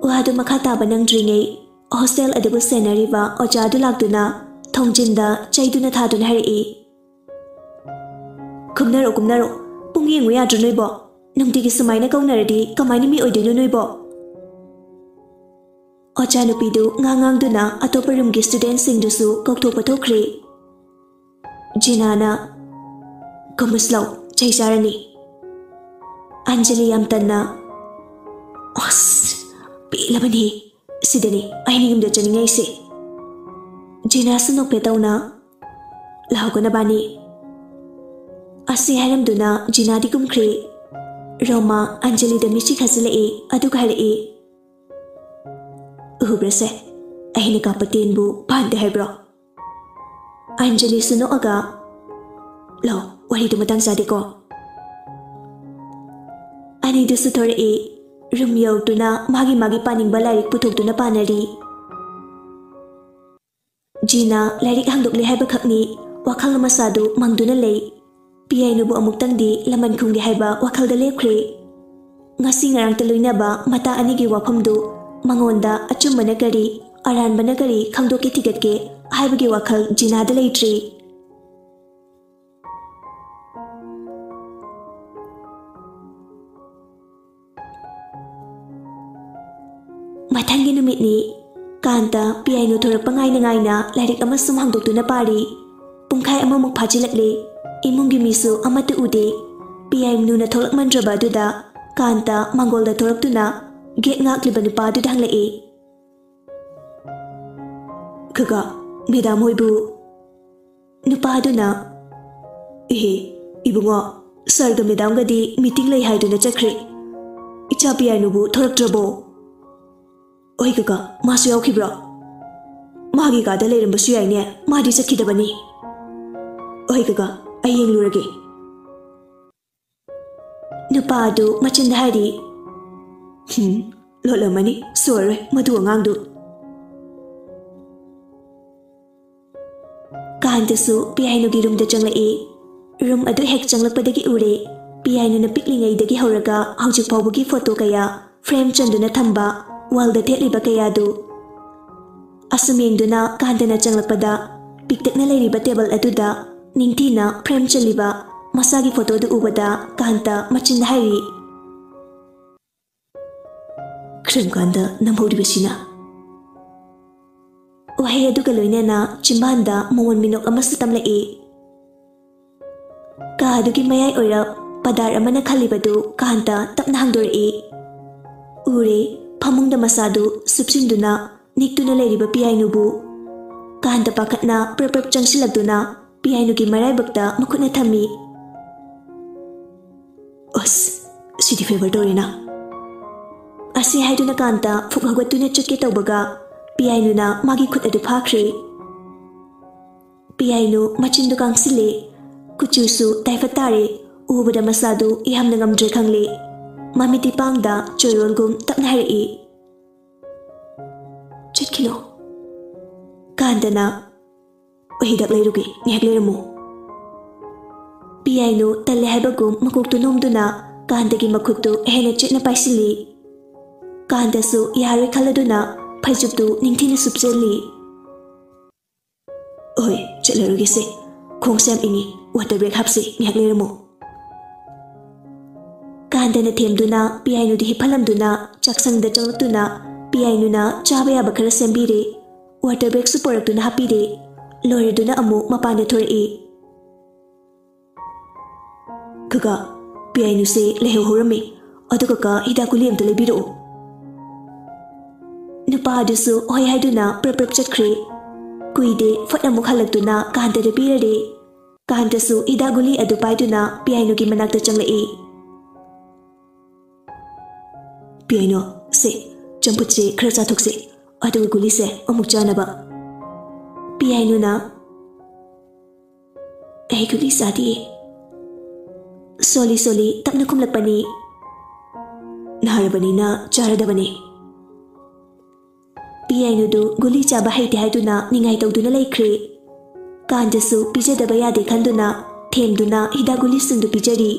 ꯋꯥꯗꯨ ꯃꯈꯥ ꯇꯥꯕ ꯅꯪꯗ꯭ꯔꯤꯉꯩ, ꯍꯣꯁꯇꯦꯜ ꯑꯗꯨꯕꯨ ꯁꯦꯟꯅꯔꯤꯕ ꯑꯣꯖꯥꯗꯨ ꯂꯥꯛꯇꯨꯅ ꯊꯣꯡꯖꯤꯟꯗ ꯆꯩꯗꯨꯅ ꯊꯥꯗꯨꯅ ꯍꯥꯏꯔꯛꯏ꯫ "ꯀꯨꯝꯅꯔꯣ, ꯀꯨꯝꯅꯔꯣ꯫ ꯄꯨꯡ ꯌꯦꯡꯉꯨ ꯌꯥꯗ꯭ꯔꯣ ꯅꯣꯏꯕꯣ? ꯅꯨꯡꯇꯤꯒꯤ ꯁꯨꯃꯥꯏꯅ ꯀꯧꯅꯔꯗꯤ ꯀꯃꯥꯏꯅ ꯃꯤ ꯑꯣꯏꯗꯣꯏꯅꯣ ꯅꯣꯏꯕꯣ?" ꯑꯣꯖꯥ ꯅꯨꯄꯤꯗꯨ ꯉꯥꯡ ꯉꯥꯡꯗꯨꯅ ꯑꯇꯣꯞꯄ ꯔꯨꯝꯒꯤ ꯁ꯭ꯇꯨꯗꯦꯟꯠꯁꯤꯡꯗꯨꯁꯨ ꯀꯧꯊꯣꯛꯄ ꯊꯣꯛꯈ꯭ꯔꯦ꯫ ꯖꯤꯅꯥꯅ, "ꯀꯃꯁ ꯂꯥꯎ, ꯆꯩ ꯆꯥꯔꯅꯤ"꯫ ꯑꯟꯖꯂꯤ ꯌꯥꯝ ꯇꯟꯅ, "ꯑꯁ, ꯄꯦꯜꯂꯕꯅꯤ꯫ ꯁꯤꯗꯅꯤ ꯑꯩꯅ ꯌꯨꯝꯗ ꯆꯠꯅꯤꯡꯉꯩꯁꯦ"꯫ ꯖꯤꯅꯥꯁꯨ ꯅꯣꯛꯐꯦꯠ ꯇꯧꯅ, "ꯂꯥꯎꯒ ꯅꯕꯥꯅꯤ"꯫ ꯑꯁꯤ ꯍꯥꯏꯔꯝꯗꯨꯅ ꯖꯤꯅꯥꯗꯤ ꯀꯨꯝꯈ꯭ꯔꯦ꯫ ꯔꯣꯃꯥ ꯑꯟꯖꯂꯤꯗ ꯃꯤꯠꯁꯤ ꯈꯥꯖꯤꯜꯂꯛꯏ, ꯑꯗꯨꯒ ꯍꯥꯏꯔꯛꯏ, "ꯎꯕ꯭ꯔꯁꯦ, ꯑꯩꯅ ꯀꯥꯞꯄ ꯇꯦꯟꯕꯨ ꯄꯥꯟꯗꯦ ꯍꯥꯏꯕ꯭ꯔꯣ?" ꯑꯟꯖꯂꯤꯁꯨ ꯅꯣꯛꯑꯒ, "ꯂꯧ, ꯋꯥꯔꯤꯗꯨ ꯃꯇꯥꯡ ꯆꯥꯗꯦꯀꯣ"꯫ ꯑꯅꯤꯗꯨꯁꯨ ꯊꯣꯔꯛꯏ꯫ ꯔꯨꯝ ꯌꯧꯔꯛꯇꯨꯅ ꯃꯥꯒꯤ ꯃꯥꯒꯤ ꯄꯥꯅꯤꯡꯕ ꯂꯥꯏꯔꯤꯛ ꯄꯨꯊꯣꯛꯇꯨꯅ ꯄꯥꯅꯔꯤ꯫ ꯖꯤꯅꯥ ꯂꯥꯏꯔꯤꯛ ꯍꯥꯡꯗꯣꯛꯂꯦ ꯍꯥꯏꯕꯈꯛꯅꯤ ꯋꯥꯈꯜ ꯃꯁꯥꯗꯨ ꯃꯪꯗꯨꯅ ꯂꯩ꯫ ꯄꯤꯌꯥꯏꯅꯨꯕꯨ ꯑꯃꯨꯛꯇꯪꯗꯤ ꯂꯃꯟ ꯈꯨꯝꯒꯦ ꯍꯥꯏꯕ ꯋꯥꯈꯜꯗ ꯂꯦꯞꯈ꯭ꯔꯦ꯫ ꯉꯁꯤ ꯉꯔꯥꯡꯇ ꯂꯣꯏꯅꯕ ꯃꯇꯥ ꯑꯅꯤꯒꯤ ꯋꯥꯐꯝꯗꯨ ꯃꯉꯣꯟꯗ ꯑꯆꯨꯝꯕꯅ ꯀꯔꯤ, ꯑꯔꯥꯟꯕꯅ ꯀꯔꯤ ꯈꯪꯗꯣꯛꯀꯦ ꯊꯤꯒꯠꯀꯦ ꯍꯥꯏꯕꯒꯤ ꯋꯥꯈꯜ ꯖꯤꯅꯥꯗ ꯂꯩꯇ꯭ꯔꯤ꯫ ꯃꯊꯪꯒꯤ ꯅꯨꯃꯤꯠꯅꯤ꯫ ꯀꯥꯟꯇ ꯄꯤꯌꯥꯏꯅꯨ ꯊꯣꯔꯛꯄ ꯉꯥꯏꯅ ꯉꯥꯏꯅ ꯂꯥꯏꯔꯤꯛ ꯑꯃ ꯁꯨꯝ ꯍꯥꯡꯗꯣꯛꯇꯨꯅ ꯄꯥꯔꯤ꯫ ꯄꯨꯡꯈꯥꯏ ꯑꯃꯃꯨꯛ ꯐꯥꯖꯤꯜꯂꯛꯂꯦ꯫ ꯏꯃꯨꯡꯒꯤ ꯃꯤꯁꯨ ꯑꯃꯠꯇ ꯎꯗꯦ꯫ ꯄꯤꯌꯥꯏꯅꯨꯅ ꯊꯣꯛꯂꯛꯃꯟꯗ꯭ꯔꯕ ꯑꯗꯨꯗ ꯀꯥꯟꯇ ꯃꯥꯡꯒꯣꯜꯗ ꯊꯣꯔꯛꯇꯨꯅ ꯒꯦꯠ ꯉꯥꯛꯂꯤꯕ ꯅꯨꯄꯥꯗꯨꯗ ꯍꯪꯂꯛꯏ, "ꯀꯀꯥ, ꯃꯦꯗꯥꯝ ꯍꯣꯏꯕꯨ?" ꯅꯨꯄꯥꯗꯨꯅ, "ꯏꯍꯦ, ꯏꯕꯨꯡꯉꯣ, ꯁꯥꯔꯒ ꯃꯦꯗꯥꯝꯒꯗꯤ ꯃꯤꯇꯤꯡ ꯂꯩ ꯍꯥꯏꯗꯨꯅ ꯆꯠꯈ꯭ꯔꯦ꯫ ꯏꯆꯥ ꯄꯤꯌꯥꯏꯅꯨꯕꯨ ꯊꯣꯔꯛꯇ꯭ꯔꯕꯣ?" "ꯍꯣꯏ ꯀꯀꯥ, ꯃꯥꯁꯨ ꯌꯥꯎꯈꯤꯕ꯭ꯔꯣ?" "ꯃꯥꯒꯤ ꯀꯥꯗ ꯂꯩꯔꯝꯕꯁꯨ ꯌꯥꯏꯅꯦ, ꯃꯥꯗꯤ ꯆꯠꯈꯤꯗꯕꯅꯤ"꯫ "ꯍꯣꯏ ꯀꯀꯥ, ꯑꯩ ꯌꯦꯡꯂꯨꯔꯒꯦ"꯫ ꯅꯨꯄꯥ ꯑꯗꯨ ꯃꯆꯤꯟꯗ ꯍꯥꯏꯔꯤ, "ꯍꯨꯝ, ꯂꯣꯠꯂꯝꯃꯅꯤ, ꯁꯣꯏꯔꯣꯏ ꯃꯗꯨ ꯑꯉꯥꯡꯗꯨ"꯫ ꯀꯥꯟꯇꯁꯨ ꯄꯤꯌꯥꯏꯅꯨꯒꯤ ꯔꯨꯝꯗ ꯆꯪꯂꯛꯏ꯫ ꯔꯨꯝ ꯑꯗꯨ ꯍꯦꯛ ꯆꯪꯂꯛꯄꯗꯒꯤ ꯎꯔꯦ, ꯄꯤꯌꯥꯏꯅꯨꯅ ꯄꯤꯛꯂꯤꯉꯩꯗꯒꯤ ꯍꯧꯔꯒ ꯍꯧꯖꯤꯛ ꯐꯥꯎꯕꯒꯤ ꯐꯣꯇꯣ ꯀꯌꯥ ꯐ꯭ꯔꯦꯝ ꯆꯟꯗꯨꯅ ꯊꯝꯕ ꯋꯥꯜꯗ ꯊꯦꯠꯂꯤꯕ ꯀꯌꯥꯗꯨ꯫ ꯑꯁꯨꯝ ꯌꯦꯡꯗꯨꯅ ꯀꯥꯟꯇꯅ ꯆꯪꯂꯛꯄꯗ ꯄꯤꯛꯇꯛꯅ ꯂꯩꯔꯤꯕ ꯇꯦꯕꯜ ꯑꯗꯨꯗ ꯅꯤꯡꯊꯤꯅ ꯐ꯭ꯔꯦꯝ ꯆꯜꯂꯤꯕ ꯃꯁꯥꯒꯤ ꯐꯣꯇꯣꯗꯨ ꯎꯕꯗ ꯀꯥꯟꯇ ꯃꯆꯤꯟꯗ ꯍꯥꯏꯔꯤ, "ꯀꯔꯝ ꯀꯥꯟꯗ ꯅꯝꯍꯧꯔꯤꯕꯁꯤꯅ?" ꯋꯥꯍꯩ ꯑꯗꯨꯒ ꯂꯣꯏꯅꯅ ꯆꯤꯝꯕꯥꯟꯗ ꯃꯣꯟ ꯃꯤꯅꯣꯛ ꯑꯃꯁꯨ ꯇꯝꯂꯛꯏ꯫ ꯀꯥ ꯑꯗꯨꯒꯤ ꯃꯌꯥꯏ ꯑꯣꯏꯔꯞ ꯄꯗꯥꯔ ꯑꯃꯅ ꯈꯜꯂꯤꯕꯗꯨ ꯀꯥꯟꯇ ꯇꯞꯅ ꯍꯥꯡꯗꯣꯔꯛꯏ꯫ ꯎꯔꯦ, ꯐꯃꯨꯡꯗ ꯃꯁꯥꯗꯨ ꯁꯨꯞꯆꯤꯟꯗꯨꯅ ꯅꯤꯛꯇꯨꯅ ꯂꯩꯔꯤꯕ ꯄꯤꯌꯥꯏꯅꯨꯕꯨ꯫ ꯀꯥꯟꯇ ꯄꯥꯈꯠꯅ ꯄ꯭ꯔꯞ ꯄ꯭ꯔꯞ ꯆꯪꯁꯤꯜꯂꯛꯇꯨꯅ ꯄꯤꯌꯥꯏꯅꯨꯒꯤ ꯃꯔꯥꯏꯕꯛꯇ ꯃꯈꯨꯠꯅ ꯊꯝꯃꯤ꯫ "ꯑꯁ, ꯁꯤꯗꯤ ꯐꯦꯚꯔ ꯇꯧꯔꯦꯅ!" ꯑꯁꯤ ꯍꯥꯏꯗꯨꯅ ꯀꯥꯟꯇ ꯐꯨꯛ ꯍꯧꯒꯠꯇꯨꯅ ꯆꯠꯀꯦ ꯇꯧꯕꯒ ꯄꯤꯌꯥꯏꯅꯨꯅ ꯃꯥꯒꯤ ꯈꯨꯠ ꯑꯗꯨ ꯐꯥꯈ꯭ꯔꯦ꯫ ꯄꯤꯌꯥꯏꯅꯨ ꯃꯆꯤꯟꯗꯨ ꯀꯥꯡꯁꯤꯜꯂꯦ, ꯀꯨꯆꯨꯁꯨ ꯇꯥꯏꯐꯠ ꯇꯥꯔꯦ꯫ ꯎꯕꯗ ꯃꯁꯥꯗꯨ ꯌꯥꯝꯅ ꯉꯝꯗ꯭ꯔꯦ ꯈꯪꯂꯦ꯫ ꯃꯃꯤꯠꯇꯤ ꯄꯥꯡꯗ ꯆꯣꯏꯔꯣꯜꯒꯨꯝ ꯇꯞꯅ ꯍꯥꯏꯔꯛꯏ, "ꯆꯠꯈꯤꯅꯨ!" ꯀꯥꯟꯇꯅ, "ꯑꯩ ꯍꯤꯗꯥꯛ ꯂꯩꯔꯨꯒꯦ, ꯉꯥꯏꯍꯥꯛ ꯂꯩꯔꯝꯃꯨ꯫" ꯄꯤꯌꯥꯏꯅꯨ ꯇꯜꯂꯦ ꯍꯥꯏꯕꯒꯨꯝ ꯃꯀꯣꯛꯇꯨ ꯅꯣꯝꯗꯨꯅ ꯀꯥꯟꯇꯒꯤ ꯃꯈꯨꯠꯇꯨ ꯍꯦꯟꯅ ꯆꯦꯠꯅ ꯄꯥꯏꯁꯤꯜꯂꯤ꯫ ꯀꯥꯟꯇꯁꯨ ꯌꯥꯔꯣꯏ ꯈꯜꯂꯗꯨꯅ ꯐꯩꯖꯨꯞꯇꯨ ꯅꯤꯡꯊꯤꯅ ꯁꯨꯞꯆꯜꯂꯤ꯫ "ꯍꯣꯏ, ꯆꯠꯂꯔꯣꯏꯒꯦꯁꯦ꯫ ꯈꯣꯡꯁꯦ ꯌꯥꯝ ꯏꯪꯉꯤ꯫ ꯋꯥꯇꯔ ꯕꯦꯒ ꯍꯥꯞꯁꯤ, ꯉꯥꯏꯍꯥꯛ ꯂꯩꯔꯝꯃꯣ꯫" ꯀꯥꯟꯇꯅ ꯊꯦꯝꯗꯨꯅ ꯄꯤꯌꯥꯏꯅꯨꯗꯤ ꯍꯤꯞꯍꯜꯂꯝꯗꯨꯅ ꯆꯥꯛꯁꯪꯗ ꯆꯪꯂꯛꯇꯨꯅ ꯄꯤꯌꯥꯏꯅꯨꯅ ꯆꯥꯕ ꯌꯥꯕ ꯈꯔ ꯁꯦꯝꯕꯤꯔꯦ꯫ ꯋꯥꯇꯔ ꯕꯦꯒꯁꯨ ꯄꯨꯔꯛꯇꯨꯅ ꯍꯥꯞꯄꯤꯔꯦ꯫ ꯂꯣꯏꯔꯗꯨꯅ ꯑꯃꯨꯛ ꯃꯄꯥꯟꯗ ꯊꯣꯔꯛꯏ꯫ "ꯀꯀꯥ, ꯄꯤꯌꯥꯏꯅꯨꯁꯦ ꯂꯩꯍꯧꯍꯧꯔꯝꯃꯤ꯫ ꯑꯗꯨ ꯀꯀꯥ, ꯍꯤꯗꯥꯛ ꯒꯨꯂꯤ ꯑꯝꯇ ꯂꯩꯕꯤꯔꯛꯑꯣ꯫" ꯅꯨꯄꯥ ꯑꯗꯨꯁꯨ ꯍꯣꯏ ꯍꯥꯏꯗꯨꯅ ꯄ꯭ꯔꯞ ꯄ꯭ꯔꯞ ꯆꯠꯈ꯭ꯔꯦ꯫ ꯀꯨꯏꯗꯦ, ꯐꯠ ꯑꯃꯨꯛ ꯍꯜꯂꯛꯇꯨꯅ ꯀꯥꯟꯇꯗ ꯄꯤꯔꯔꯦ꯫ ꯀꯥꯟꯇꯁꯨ ꯍꯤꯗꯥꯛ ꯒꯨꯂꯤ ꯑꯗꯨ ꯄꯥꯏꯗꯨꯅ ꯄꯤꯌꯥꯏꯅꯨꯒꯤ ꯃꯅꯥꯛꯇ ꯆꯪꯂꯛꯏ꯫ "ꯄꯤꯌꯥꯏꯅꯨ, ꯁꯦ, ꯆꯝꯐꯨꯠꯁꯦ ꯈꯔ ꯆꯥꯊꯣꯛꯁꯦ, ꯑꯗꯨꯒ ꯒꯨꯂꯤꯁꯦ ꯑꯃꯨꯛ ꯆꯥꯅꯕ꯫" ꯄꯤꯌꯥꯏꯅꯨꯅ, "ꯑꯩ ꯒꯨꯂꯤ ꯆꯥꯗꯤꯌꯦ꯫" ꯁꯣꯜꯂꯤ ꯁꯣꯜꯂꯤ ꯇꯞꯅ ꯈꯨꯝꯂꯛꯄꯅꯤ꯫ "ꯅꯥꯔꯕꯅꯤꯅ ꯆꯥꯔꯗꯕꯅꯤ꯫" ꯄꯤꯌꯥꯏꯅꯨꯗꯨ ꯒꯨꯂꯤ ꯆꯥꯕ ꯍꯩꯇꯦ ꯍꯥꯏꯗꯨꯅ ꯅꯤꯡꯉꯥꯏ ꯇꯧꯗꯨꯅ ꯂꯩꯈ꯭ꯔꯦ꯫ ꯀꯥꯟꯇꯁꯨ ꯄꯤꯖꯗꯕ ꯌꯥꯗꯦ ꯈꯟꯗꯨꯅ ꯊꯦꯝꯗꯨꯅ ꯍꯤꯗꯥꯛ ꯒꯨꯂꯤꯁꯤꯡꯗꯨ ꯄꯤꯖꯔꯤ꯫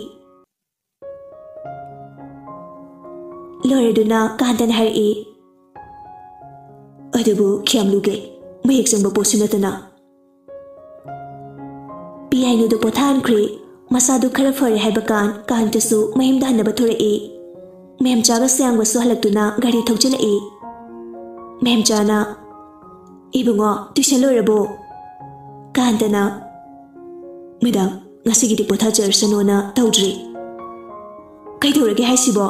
ꯂꯣꯏꯔꯗꯨꯅ ꯀꯥꯟꯇꯅ ꯍꯥꯏꯔꯛꯏ, "ꯑꯗꯨꯕꯨ ꯀꯌꯥꯝ ꯂꯨꯒꯦ, ꯃꯌꯦꯛ ꯆꯪꯕ ꯄꯣꯠꯁꯨ ꯅꯠꯇꯅ꯫" ꯄꯤꯌꯥꯏꯅꯨꯗꯨ ꯄꯣꯊꯥꯍꯟꯈ꯭ꯔꯦ꯫ ꯃꯁꯥꯗꯨ ꯈꯔ ꯐꯔꯦ ꯍꯥꯏꯕ ꯀꯥꯟ ꯀꯥꯟꯇꯁꯨ ꯃꯌꯨꯝꯗ ꯍꯟꯅꯕ ꯊꯣꯔꯛꯏ꯫ ꯃꯦꯝꯆꯥꯒ ꯁꯌꯥꯝꯒꯁꯨ ꯍꯜꯂꯛꯇꯨꯅ ꯒꯥꯔꯤ ꯊꯧꯖꯤꯜꯂꯛꯏ꯫ ꯃꯦꯝꯆꯥꯅ, "ꯏꯕꯨꯡꯉꯣ, tuition ꯂꯣꯏꯔꯕꯣ?" ꯀꯥꯟꯇꯅ, "ꯃꯦꯗꯥꯝ, ꯉꯁꯤꯒꯤꯗꯤ ꯄꯣꯊꯥꯖꯔꯁꯅꯣꯅ ꯇꯧꯗ꯭ꯔꯤ꯫ ꯀꯩꯗꯧꯔꯒꯦ ꯍꯥꯏꯁꯤꯕꯣ?"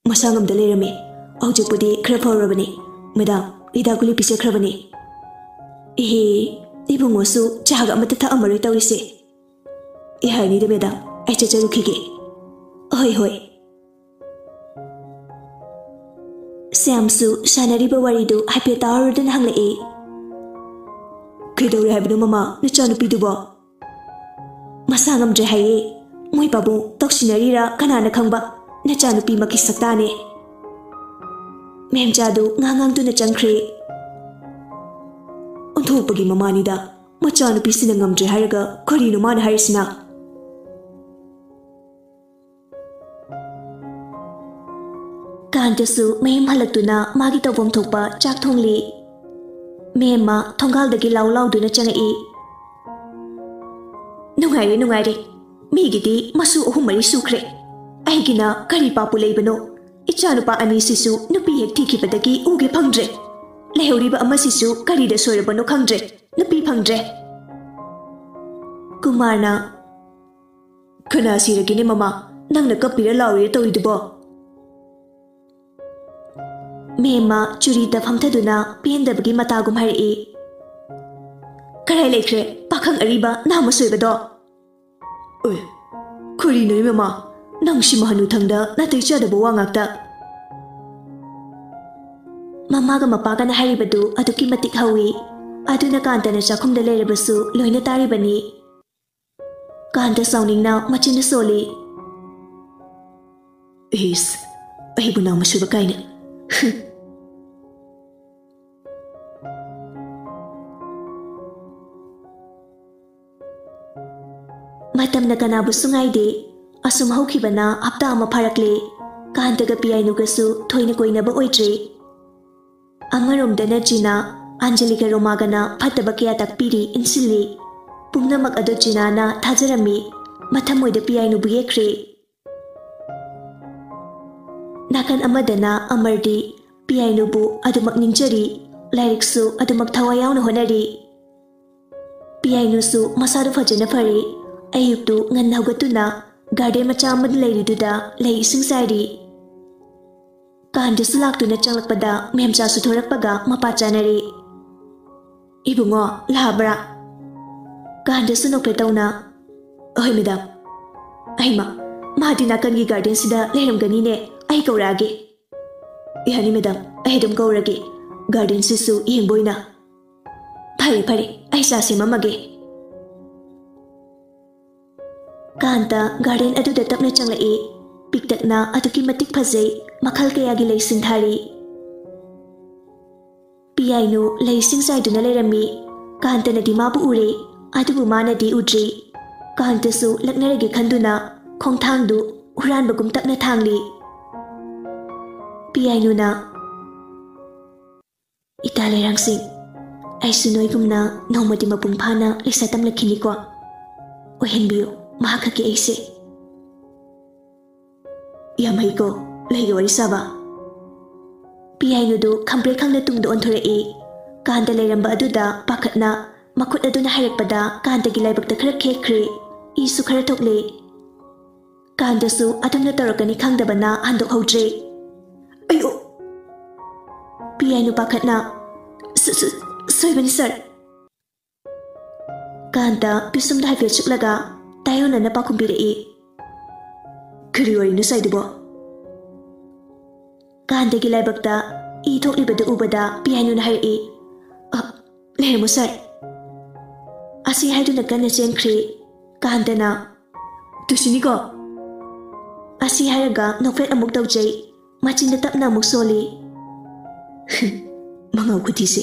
"ꯃꯁꯥ ꯉꯝꯗ ꯂꯩꯔꯝꯃꯤ꯫ ꯍꯧꯖꯤꯛꯄꯨꯗꯤ ꯈꯔ ꯐꯔꯕꯅꯤ꯫ ꯃꯦꯗꯥꯝ, ꯍꯤꯗꯥꯛ ꯒꯨꯂꯤ ꯄꯤꯖꯈ꯭ꯔꯕꯅꯤ꯫" "ꯏꯍꯦ, ꯏꯕꯨꯡꯉꯣꯁꯨ ꯆꯥꯒ ꯑꯃꯠꯇ ꯊꯛꯑꯝꯃꯔꯣꯏ ꯇꯧꯔꯤꯁꯦ꯫ ꯏꯍꯥꯏꯅꯤꯗ ꯃꯦꯗꯥꯝ, ꯑꯩ ꯆꯠꯆꯔꯨꯈꯤꯒꯦ꯫" "ꯍꯣꯏ, ꯍꯣꯏ꯫" ꯁ꯭ꯌꯥꯝꯁꯨ ꯁꯥꯟꯅꯔꯤꯕ ꯋꯥꯔꯤꯗꯨ ꯍꯥꯏꯐꯦꯠ ꯇꯥꯍꯧꯔꯗꯨꯅ ꯍꯪꯂꯛꯏ, "ꯀꯩꯗꯧꯔꯦ ꯍꯥꯏꯕꯅꯣ ꯃꯃꯥ, ꯅꯆꯥꯅꯨꯄꯤꯗꯨꯕꯣ?" "ꯃꯁꯥ ꯉꯝꯗ꯭ꯔꯦ ꯍꯥꯏꯌꯦ꯫ ꯃꯣꯏ ꯄꯥꯕꯨꯡ ꯇꯧꯁꯤꯟꯅꯔꯤꯔꯥ ꯀꯅꯥꯅ ꯈꯪꯕ, ꯅꯆꯥꯅꯨꯄꯤꯃꯛꯀꯤ ꯁꯛꯇꯥꯅꯦ꯫" ꯃꯦꯝꯆꯥꯗꯨ ꯉꯥꯡ ꯉꯥꯡꯗꯨꯅ ꯆꯪꯈ꯭ꯔꯦ꯫ "ꯑꯣꯟꯊꯣꯛꯄꯒꯤ ꯃꯃꯥꯅꯤꯗ, ꯃꯆꯥꯅꯨꯄꯤꯁꯤꯅ ꯉꯝꯗ꯭ꯔꯦ ꯍꯥꯏꯔꯒ ꯀꯔꯤꯅꯣ ꯃꯥꯅ ꯍꯥꯏꯔꯤꯁꯤꯅ?" ꯀꯥꯟꯇꯁꯨ ꯃꯌꯨꯝ ꯍꯜꯂꯛꯇꯨꯅ ꯃꯥꯒꯤ ꯇꯧꯐꯝ ꯊꯣꯛꯄ ꯆꯥꯛ ꯊꯣꯡꯂꯤ꯫ ꯃꯦꯝꯃ ꯊꯣꯡꯒꯥꯜꯗꯒꯤ ꯂꯥꯎ ꯂꯥꯎꯗꯨꯅ ꯆꯪꯉꯛꯏ꯫ "ꯅꯨꯡꯉꯥꯏꯔꯦ, ꯅꯨꯡꯉꯥꯏꯔꯦ꯫ ꯃꯤꯒꯤꯗꯤ ꯃꯁꯨ ꯑꯍꯨꯝ ꯃꯔꯤ ꯁꯨꯈ꯭ꯔꯦ꯫ ꯑꯩꯒꯤꯅ ꯀꯔꯤ ꯄꯥꯞꯄꯨ ꯂꯩꯕꯅꯣ? ꯏꯆꯥꯅꯨꯄꯥ ꯑꯅꯤꯁꯤꯁꯨ ꯅꯨꯄꯤ ꯍꯦꯛ ꯊꯤꯈꯤꯕꯗꯒꯤ ꯎꯒꯦ ꯐꯪꯗ꯭ꯔꯦ꯫ ꯂꯩꯍꯧꯔꯤꯕ ꯑꯃꯁꯤꯁꯨ ꯀꯔꯤꯗ ꯁꯣꯏꯔꯕꯅꯣ ꯈꯪꯗ꯭ꯔꯦ, ꯅꯨꯄꯤ ꯐꯪꯗ꯭ꯔꯦ꯫" ꯀꯨꯃꯥꯔꯅ, "ꯀꯅꯥ ꯁꯤꯔꯒꯦꯅꯦ ꯃꯃꯥ? ꯅꯪꯅ ꯀꯞꯄꯤꯔ ꯂꯥꯎꯔꯤꯔ ꯇꯧꯔꯤꯗꯨꯕꯣ?" ꯃꯦꯝꯃ ꯆꯨꯔꯤꯗ ꯐꯝꯊꯗꯨꯅ ꯄꯦꯟꯗꯕꯒꯤ ꯃꯇꯥꯒꯨꯝ ꯍꯥꯏꯔꯛꯏ꯫ "ꯀꯔꯥꯏ ꯂꯩꯈ꯭ꯔꯦ ꯄꯥꯈꯪ ꯑꯔꯤꯕ ꯅꯍꯥ ꯃꯁꯣꯏꯕꯗꯣ?" "ꯑꯦ, ꯀꯔꯤꯅꯣ ꯃꯦꯝꯃ? ꯅꯪ ꯁꯤꯃ ꯍꯅꯨꯊꯪꯗ ꯅꯥꯇꯩ ꯆꯥꯗꯕ ꯋꯥ ꯉꯥꯛꯇ꯫" ꯃꯃꯥꯒ ꯃꯄꯥꯒꯅ ꯍꯥꯏꯔꯤꯕꯗꯨ ꯑꯗꯨꯛꯀꯤ ꯃꯇꯤꯛ ꯍꯧꯏ꯫ ꯑꯗꯨꯅ ꯀꯥꯟꯇꯅ ꯆꯥꯛꯈꯨꯝꯗ ꯂꯩꯔꯕꯁꯨ ꯂꯣꯏꯅ ꯇꯥꯔꯤꯕꯅꯤ꯫ ꯀꯥꯟꯇ ꯁꯥꯎꯅꯤꯡꯅ ꯃꯆꯤꯟꯗꯨ ꯁꯣꯜꯂꯤ꯫ "ꯏꯁ, ꯑꯩꯕꯨ ꯅꯥꯎ ꯃꯁꯨꯕ ꯀꯥꯏꯅ꯫ ꯍꯨꯝ꯫" ꯃꯇꯝꯅ ꯀꯅꯥꯕꯨꯁꯨ ꯉꯥꯏꯗꯦ꯫ ꯑꯁꯨꯝ ꯍꯧꯈꯤꯕꯅ ꯍꯞꯇꯥ ꯑꯃ ꯐꯥꯔꯛꯂꯦ꯫ ꯀꯥꯟꯇꯒ ꯄꯤꯌꯥꯏꯅꯨꯒꯁꯨ ꯊꯣꯏꯅ ꯀꯣꯏꯅꯕ ꯑꯣꯏꯗ꯭ꯔꯦ꯫ ꯑꯃꯔꯣꯝꯗꯅ ꯖꯤꯅꯥ, ꯑꯟꯖꯂꯤꯒ ꯔꯣꯃꯥꯒꯅ ꯐꯠꯇꯕ ꯀꯌꯥ ꯇꯥꯛꯄꯤꯔꯤ, ꯏꯟꯁꯤꯜꯂꯤ꯫ ꯄꯨꯝꯅꯃꯛ ꯑꯗꯨ ꯖꯤꯅꯥꯅ ꯊꯥꯖꯔꯝꯃꯤ꯫ ꯃꯊꯃꯣꯏꯗ ꯄꯤꯌꯥꯏꯅꯨꯕꯨ ꯌꯦꯛꯈ꯭ꯔꯦ꯫ ꯅꯥꯀꯟ ꯑꯃꯗꯅ ꯑꯃꯔꯗꯤ ꯄꯤꯌꯥꯏꯅꯨꯕꯨ ꯑꯗꯨꯃꯛ ꯅꯤꯡꯖꯔꯤ꯫ ꯂꯥꯏꯔꯤꯛꯁꯨ ꯑꯗꯨꯃꯛ ꯊꯋꯥꯏ ꯌꯥꯎꯅ ꯍꯣꯠꯅꯔꯤ꯫ ꯄꯤꯌꯥꯏꯅꯨꯁꯨ ꯃꯁꯥꯗꯨ ꯐꯖꯅ ꯐꯔꯦ꯫ ꯑꯌꯨꯛꯇꯨ ꯉꯟꯅ ꯍꯧꯒꯠꯇꯨꯅ ꯒꯥꯔꯗꯦꯟ ꯃꯆꯥ ꯑꯃꯗ ꯂꯩꯔꯤꯗꯨꯗ ꯂꯩ ꯏꯁꯤꯡ ꯆꯥꯏꯔꯤ꯫ ꯀꯥꯟꯗꯁꯨ ꯂꯥꯛꯇꯨꯅ ꯆꯪꯂꯛꯄꯗ ꯃꯦꯝꯆꯥꯁꯨ ꯊꯣꯔꯛꯄꯒ ꯃꯄꯥ ꯆꯥꯅꯔꯦ꯫ "ꯏꯕꯨꯡꯉꯣ, ꯂꯥꯛꯑꯕ꯭ꯔꯥ?" ꯀꯥꯟꯗꯁꯨ ꯅꯣꯛꯐꯦꯠ ꯇꯧꯅ, "ꯑꯍꯣꯏ ꯃꯦꯗꯥꯝ꯫ ꯑꯍꯩꯃ, ꯃꯥꯗꯤ ꯅꯥꯀꯟꯒꯤ ꯒꯥꯔꯗꯦꯟꯁꯤꯗ ꯂꯩꯔꯝꯒꯅꯤꯅꯦ, ꯑꯩ ꯀꯧꯔꯛꯑꯒꯦ꯫" "ꯌꯥꯅꯤ ꯃꯦꯗꯥꯝ, ꯑꯩ ꯑꯗꯨꯝ ꯀꯧꯔꯒꯦ꯫ ꯒꯥꯔꯗꯦꯟꯁꯤꯁꯨ ꯌꯦꯡꯕ ꯑꯣꯏꯅ꯫" "ꯐꯔꯦ ꯐꯔꯦ, ꯑꯩ ꯆꯥ ꯁꯦꯝꯃꯝꯃꯒꯦ꯫" ꯀꯥꯟꯇ ꯒꯥꯔꯗꯦꯟ ꯑꯗꯨꯗ ꯇꯞꯅ ꯆꯪꯂꯛꯏ꯫ ꯄꯤꯛꯇꯛꯅ ꯑꯗꯨꯛꯀꯤ ꯃꯇꯤꯛ ꯐꯖꯩ, ꯃꯈꯜ ꯀꯌꯥꯒꯤ ꯂꯩꯁꯤꯡ ꯊꯥꯔꯤ꯫ ꯄꯤꯌꯥꯏꯅꯨ ꯂꯩꯁꯤꯡ ꯆꯥꯏꯗꯨꯅ ꯂꯩꯔꯝꯃꯤ꯫ ꯀꯥꯟꯇꯅꯗꯤ ꯃꯥꯕꯨ ꯎꯔꯦ, ꯑꯗꯨꯕꯨ ꯃꯥꯅꯗꯤ ꯎꯗ꯭ꯔꯤ꯫ ꯀꯥꯟꯇꯁꯨ ꯂꯛꯅꯔꯒꯦ ꯈꯟꯗꯨꯅ ꯈꯣꯡꯊꯥꯡꯗꯨ ꯍꯨꯔꯥꯟꯕꯒꯨꯝ ꯇꯞꯅ ꯊꯥꯡꯂꯤ꯫ ꯄꯤꯌꯥꯏꯅꯨꯅ, "ꯏꯇꯥ ꯂꯩꯔꯥꯡꯁꯤꯡ, ꯑꯩꯁꯨ ꯅꯣꯏꯒꯨꯝꯅ ꯅꯣꯡꯃꯗꯤ ꯃꯄꯨꯡ ꯐꯥꯅ ꯂꯩꯁꯥ ꯇꯝꯂꯛꯈꯤꯅꯤꯀꯣ꯫ ꯑꯣꯏꯍꯟꯕꯤꯌꯨ ꯃꯍꯥꯛ ꯈꯛꯀꯤ ꯑꯩꯁꯦ꯫" "ꯌꯥꯝ ꯍꯩꯀꯣ ꯂꯩꯒ ꯋꯥꯔꯤ ꯁꯥꯕ꯫" ꯄꯤꯌꯥꯏꯅꯨꯗꯨ ꯈꯝꯄ꯭ꯔꯦꯛ ꯈꯪꯅ ꯇꯨꯡꯗ ꯑꯣꯟꯊꯣꯔꯛꯏ꯫ ꯀꯥꯟꯇ ꯂꯩꯔꯝꯕ ꯑꯗꯨꯗ ꯄꯥꯈꯠꯅ ꯃꯈꯨꯠ ꯑꯗꯨꯅ ꯍꯥꯏꯔꯛꯄꯗ ꯀꯥꯟꯇꯒꯤ ꯂꯥꯏꯕꯛꯇ ꯈꯔ ꯈꯦꯛꯈ꯭ꯔꯦ꯫ ꯏꯁꯨ ꯈꯔ ꯊꯣꯛꯂꯦ꯫ ꯀꯥꯟꯇꯁꯨ ꯑꯗꯨꯝꯅ ꯇꯧꯔꯛꯀꯅꯤ ꯈꯪꯗꯕꯅ ꯍꯟꯗꯣꯛꯍꯧꯗ꯭ꯔꯦ꯫ "ꯑꯌꯣ!" ꯄꯤꯌꯥꯏꯅꯨ ꯄꯥꯈꯠꯅ, "ꯁ-, ꯁ-, ꯁꯣꯏꯕꯅꯤ ꯁꯥꯔ꯫" ꯀꯥꯟꯇ ꯄꯤꯁꯨꯝꯗ ꯍꯥꯏꯐꯦꯠ ꯁꯨꯛꯂꯒ ꯇꯥꯏꯑꯣꯟꯅꯅ ꯄꯥꯎꯈꯨꯝ ꯄꯤꯔꯛꯏ꯫ "ꯀꯔꯤ ꯋꯥꯔꯤꯅꯣ ꯁꯥꯏꯗꯨꯕꯣ?" ꯀꯥꯟꯇꯒꯤ ꯂꯥꯏꯕꯛꯇ ꯏ ꯊꯣꯛꯂꯤꯕꯗꯨ ꯎꯕꯗ ꯄꯤꯌꯥꯏꯅꯨꯅ ꯍꯥꯏꯔꯛꯏ, "ꯑ, ꯂꯩꯔꯝꯃꯣ ꯁꯥꯔ꯫" ꯑꯁꯤ ꯍꯥꯏꯗꯨꯅ ꯀꯟꯅ ꯆꯦꯟꯈ꯭ꯔꯦ꯫ ꯀꯥꯟꯇꯅ, "ꯇꯨꯁꯤꯅꯤꯀꯣ꯫" ꯑꯁꯤ ꯍꯥꯏꯔꯒ ꯅꯣꯛꯐꯦꯠ ꯑꯃꯨꯛ ꯇꯧꯖꯩ꯫ ꯃꯆꯤꯟꯗ ꯇꯞꯅ ꯑꯃꯨꯛ ꯁꯣꯜꯂꯤ꯫ "ꯃꯉꯥꯎ ꯈꯨꯊꯤꯁꯦ꯫"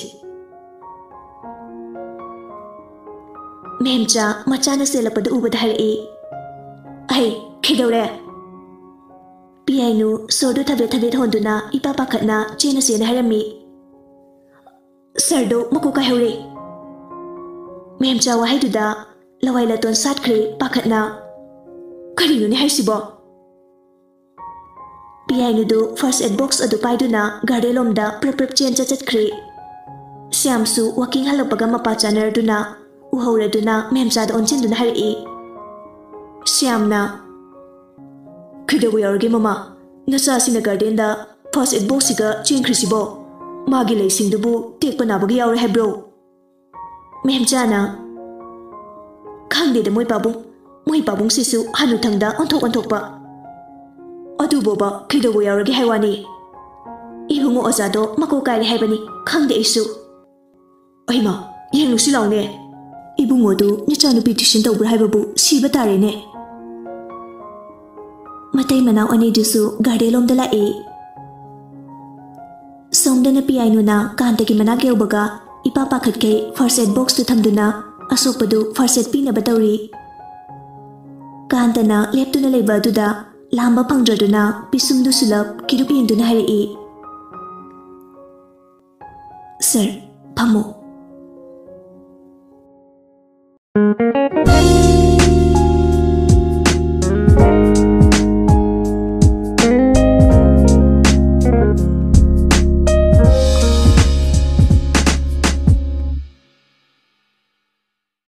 ꯃꯦꯝꯆꯥ ꯃꯆꯥꯅ ꯆꯦꯜꯂꯛꯄꯗꯨ ꯎꯕꯗ ꯍꯥꯏꯔꯛꯏ, "ꯑꯍꯩ, ꯀꯩꯗꯧꯔꯦ?" ꯄꯤꯌꯥꯏꯅꯨ ꯁꯣꯔꯗꯨ ꯊꯕꯦꯠ ꯊꯕꯦꯠ ꯍꯣꯟꯗꯨꯅ ꯏꯄꯥ ꯄꯥꯈꯠꯅ ꯆꯦꯅ ꯆꯦꯅ ꯍꯥꯏꯔꯝꯃꯤ, "ꯁꯥꯔꯗꯣ ꯃꯀꯣꯛ ꯀꯥꯏꯍꯧꯔꯦ꯫" ꯃꯦꯝꯆꯥ ꯋꯥꯍꯩꯗꯨꯗ ꯂꯋꯥꯏ ꯂꯇꯣꯟ ꯁꯥꯠꯈ꯭ꯔꯦ ꯄꯥꯈꯠꯅ꯫ "ꯀꯔꯤꯅꯣꯅꯦ ꯍꯥꯏꯁꯤꯕꯣ?" ꯄꯤꯌꯥꯏꯅꯨꯗꯨ ꯐꯥꯔꯁ ꯑꯦꯗ ꯕꯣꯛꯁ ꯑꯗꯨ ꯄꯥꯏꯗꯨꯅ ꯒꯥꯔꯗꯦꯟ ꯂꯣꯝꯗ ꯄ꯭ꯔꯞ ꯄ꯭ꯔꯞ ꯆꯦꯟ ꯆꯠ ꯆꯠꯈ꯭ꯔꯦ꯫ ꯁ꯭ꯌꯥꯝꯁꯨ ꯋꯥꯀꯤꯡ ꯍꯜꯂꯛꯄꯒ ꯃꯄꯥ ꯆꯥꯅꯔꯗꯨꯅ ꯎꯍꯧꯔꯗꯨꯅ ꯃꯦꯝꯆꯥꯗ ꯑꯣꯟꯁꯤꯟꯗꯨꯅ ꯍꯥꯏꯔꯛꯏ꯫ ꯁ꯭ꯌꯥꯝꯅ, "ꯀꯩꯗꯧꯕ ꯌꯥꯎꯔꯒꯦ ꯃꯃꯥ? ꯅꯆꯥꯁꯤꯅ ꯒꯥꯔꯗꯦꯟꯗ ꯐꯥꯔꯁ ꯑꯦꯗ ꯕꯣꯛꯁꯁꯤꯒ ꯆꯦꯟꯈ꯭ꯔꯤꯁꯤꯕꯣ? ꯃꯥꯒꯤ ꯂꯩꯁꯤꯡꯗꯨꯕꯨ ꯇꯦꯛꯄ ꯅꯥꯕꯒ ꯌꯥꯎꯔꯦ ꯍꯥꯏꯕ꯭ꯔꯣ?" ꯃꯦꯝꯆꯥꯅ, "ꯈꯪꯗꯦꯗ ꯃꯣꯏ ꯄꯥꯕꯨꯡ, ꯃꯣꯏ ꯄꯥꯕꯨꯡꯁꯤꯁꯨ ꯍꯅꯨꯊꯪꯗ ꯑꯣꯟꯊꯣꯛ ꯑꯣꯟꯊꯣꯛꯄ꯫ ꯑꯗꯨꯕꯣꯕ ꯀꯩꯗꯧꯕ ꯌꯥꯎꯔꯒꯦ ꯍꯥꯏ ꯋꯥꯅꯤ? ꯏꯕꯨꯡꯉꯣ ꯑꯣꯖꯥꯗꯣ ꯃꯀꯣꯛ ꯀꯥꯏꯔꯦ ꯍꯥꯏꯕꯅꯤ, ꯈꯪꯗꯦ ꯑꯩꯁꯨ꯫ ꯑꯩꯃ, ꯌꯦꯡꯂꯨꯁꯤ ꯂꯥꯎꯅꯦ꯫ ꯏꯕꯨꯡꯉꯣꯗꯨ ꯅꯆꯥꯅꯨꯄꯤ ꯇ꯭ꯌꯨꯁꯟ ꯇꯧꯕ꯭ꯔꯥ ꯍꯥꯏꯕꯕꯨ ꯁꯤꯕ ꯇꯥꯔꯦꯅꯦ꯫" ꯃꯇꯩ ꯃꯅꯥꯎ ꯑꯅꯤꯗꯨꯁꯨ ꯒꯥꯔꯗꯦꯟ ꯂꯣꯝꯗ ꯂꯥꯛꯏ꯫ ꯁꯣꯝꯗꯅ ꯄꯤꯌꯥꯏꯅꯨꯅ ꯀꯥꯟꯇꯒꯤ ꯃꯅꯥꯛ ꯌꯧꯕꯒ ꯏꯄꯥ ꯄꯥꯈꯠꯈꯩ ꯐꯥꯔꯁ ꯑꯦꯗ ꯕꯣꯛꯁꯇꯨ ꯊꯝꯗꯨꯅ ꯑꯁꯣꯛꯄꯗꯨ ꯐꯥꯔꯁ ꯑꯦꯗ ꯄꯤꯅꯕ ꯇꯧꯔꯤ꯫ ꯀꯥꯟꯇꯅ ꯂꯦꯞꯇꯨꯅ ꯂꯩꯕ ꯑꯗꯨꯗ ꯂꯥꯝꯕ ꯐꯪꯗ꯭ꯔꯗꯨꯅ ꯄꯤꯁꯨꯝꯗꯨ ꯁꯨꯂꯞ ꯀꯤꯔꯨꯞ ꯌꯦꯡꯗꯨꯅ ꯍꯥꯏꯔꯛꯏ, "ꯁꯥꯔ, ꯐꯝꯃꯣ꯫"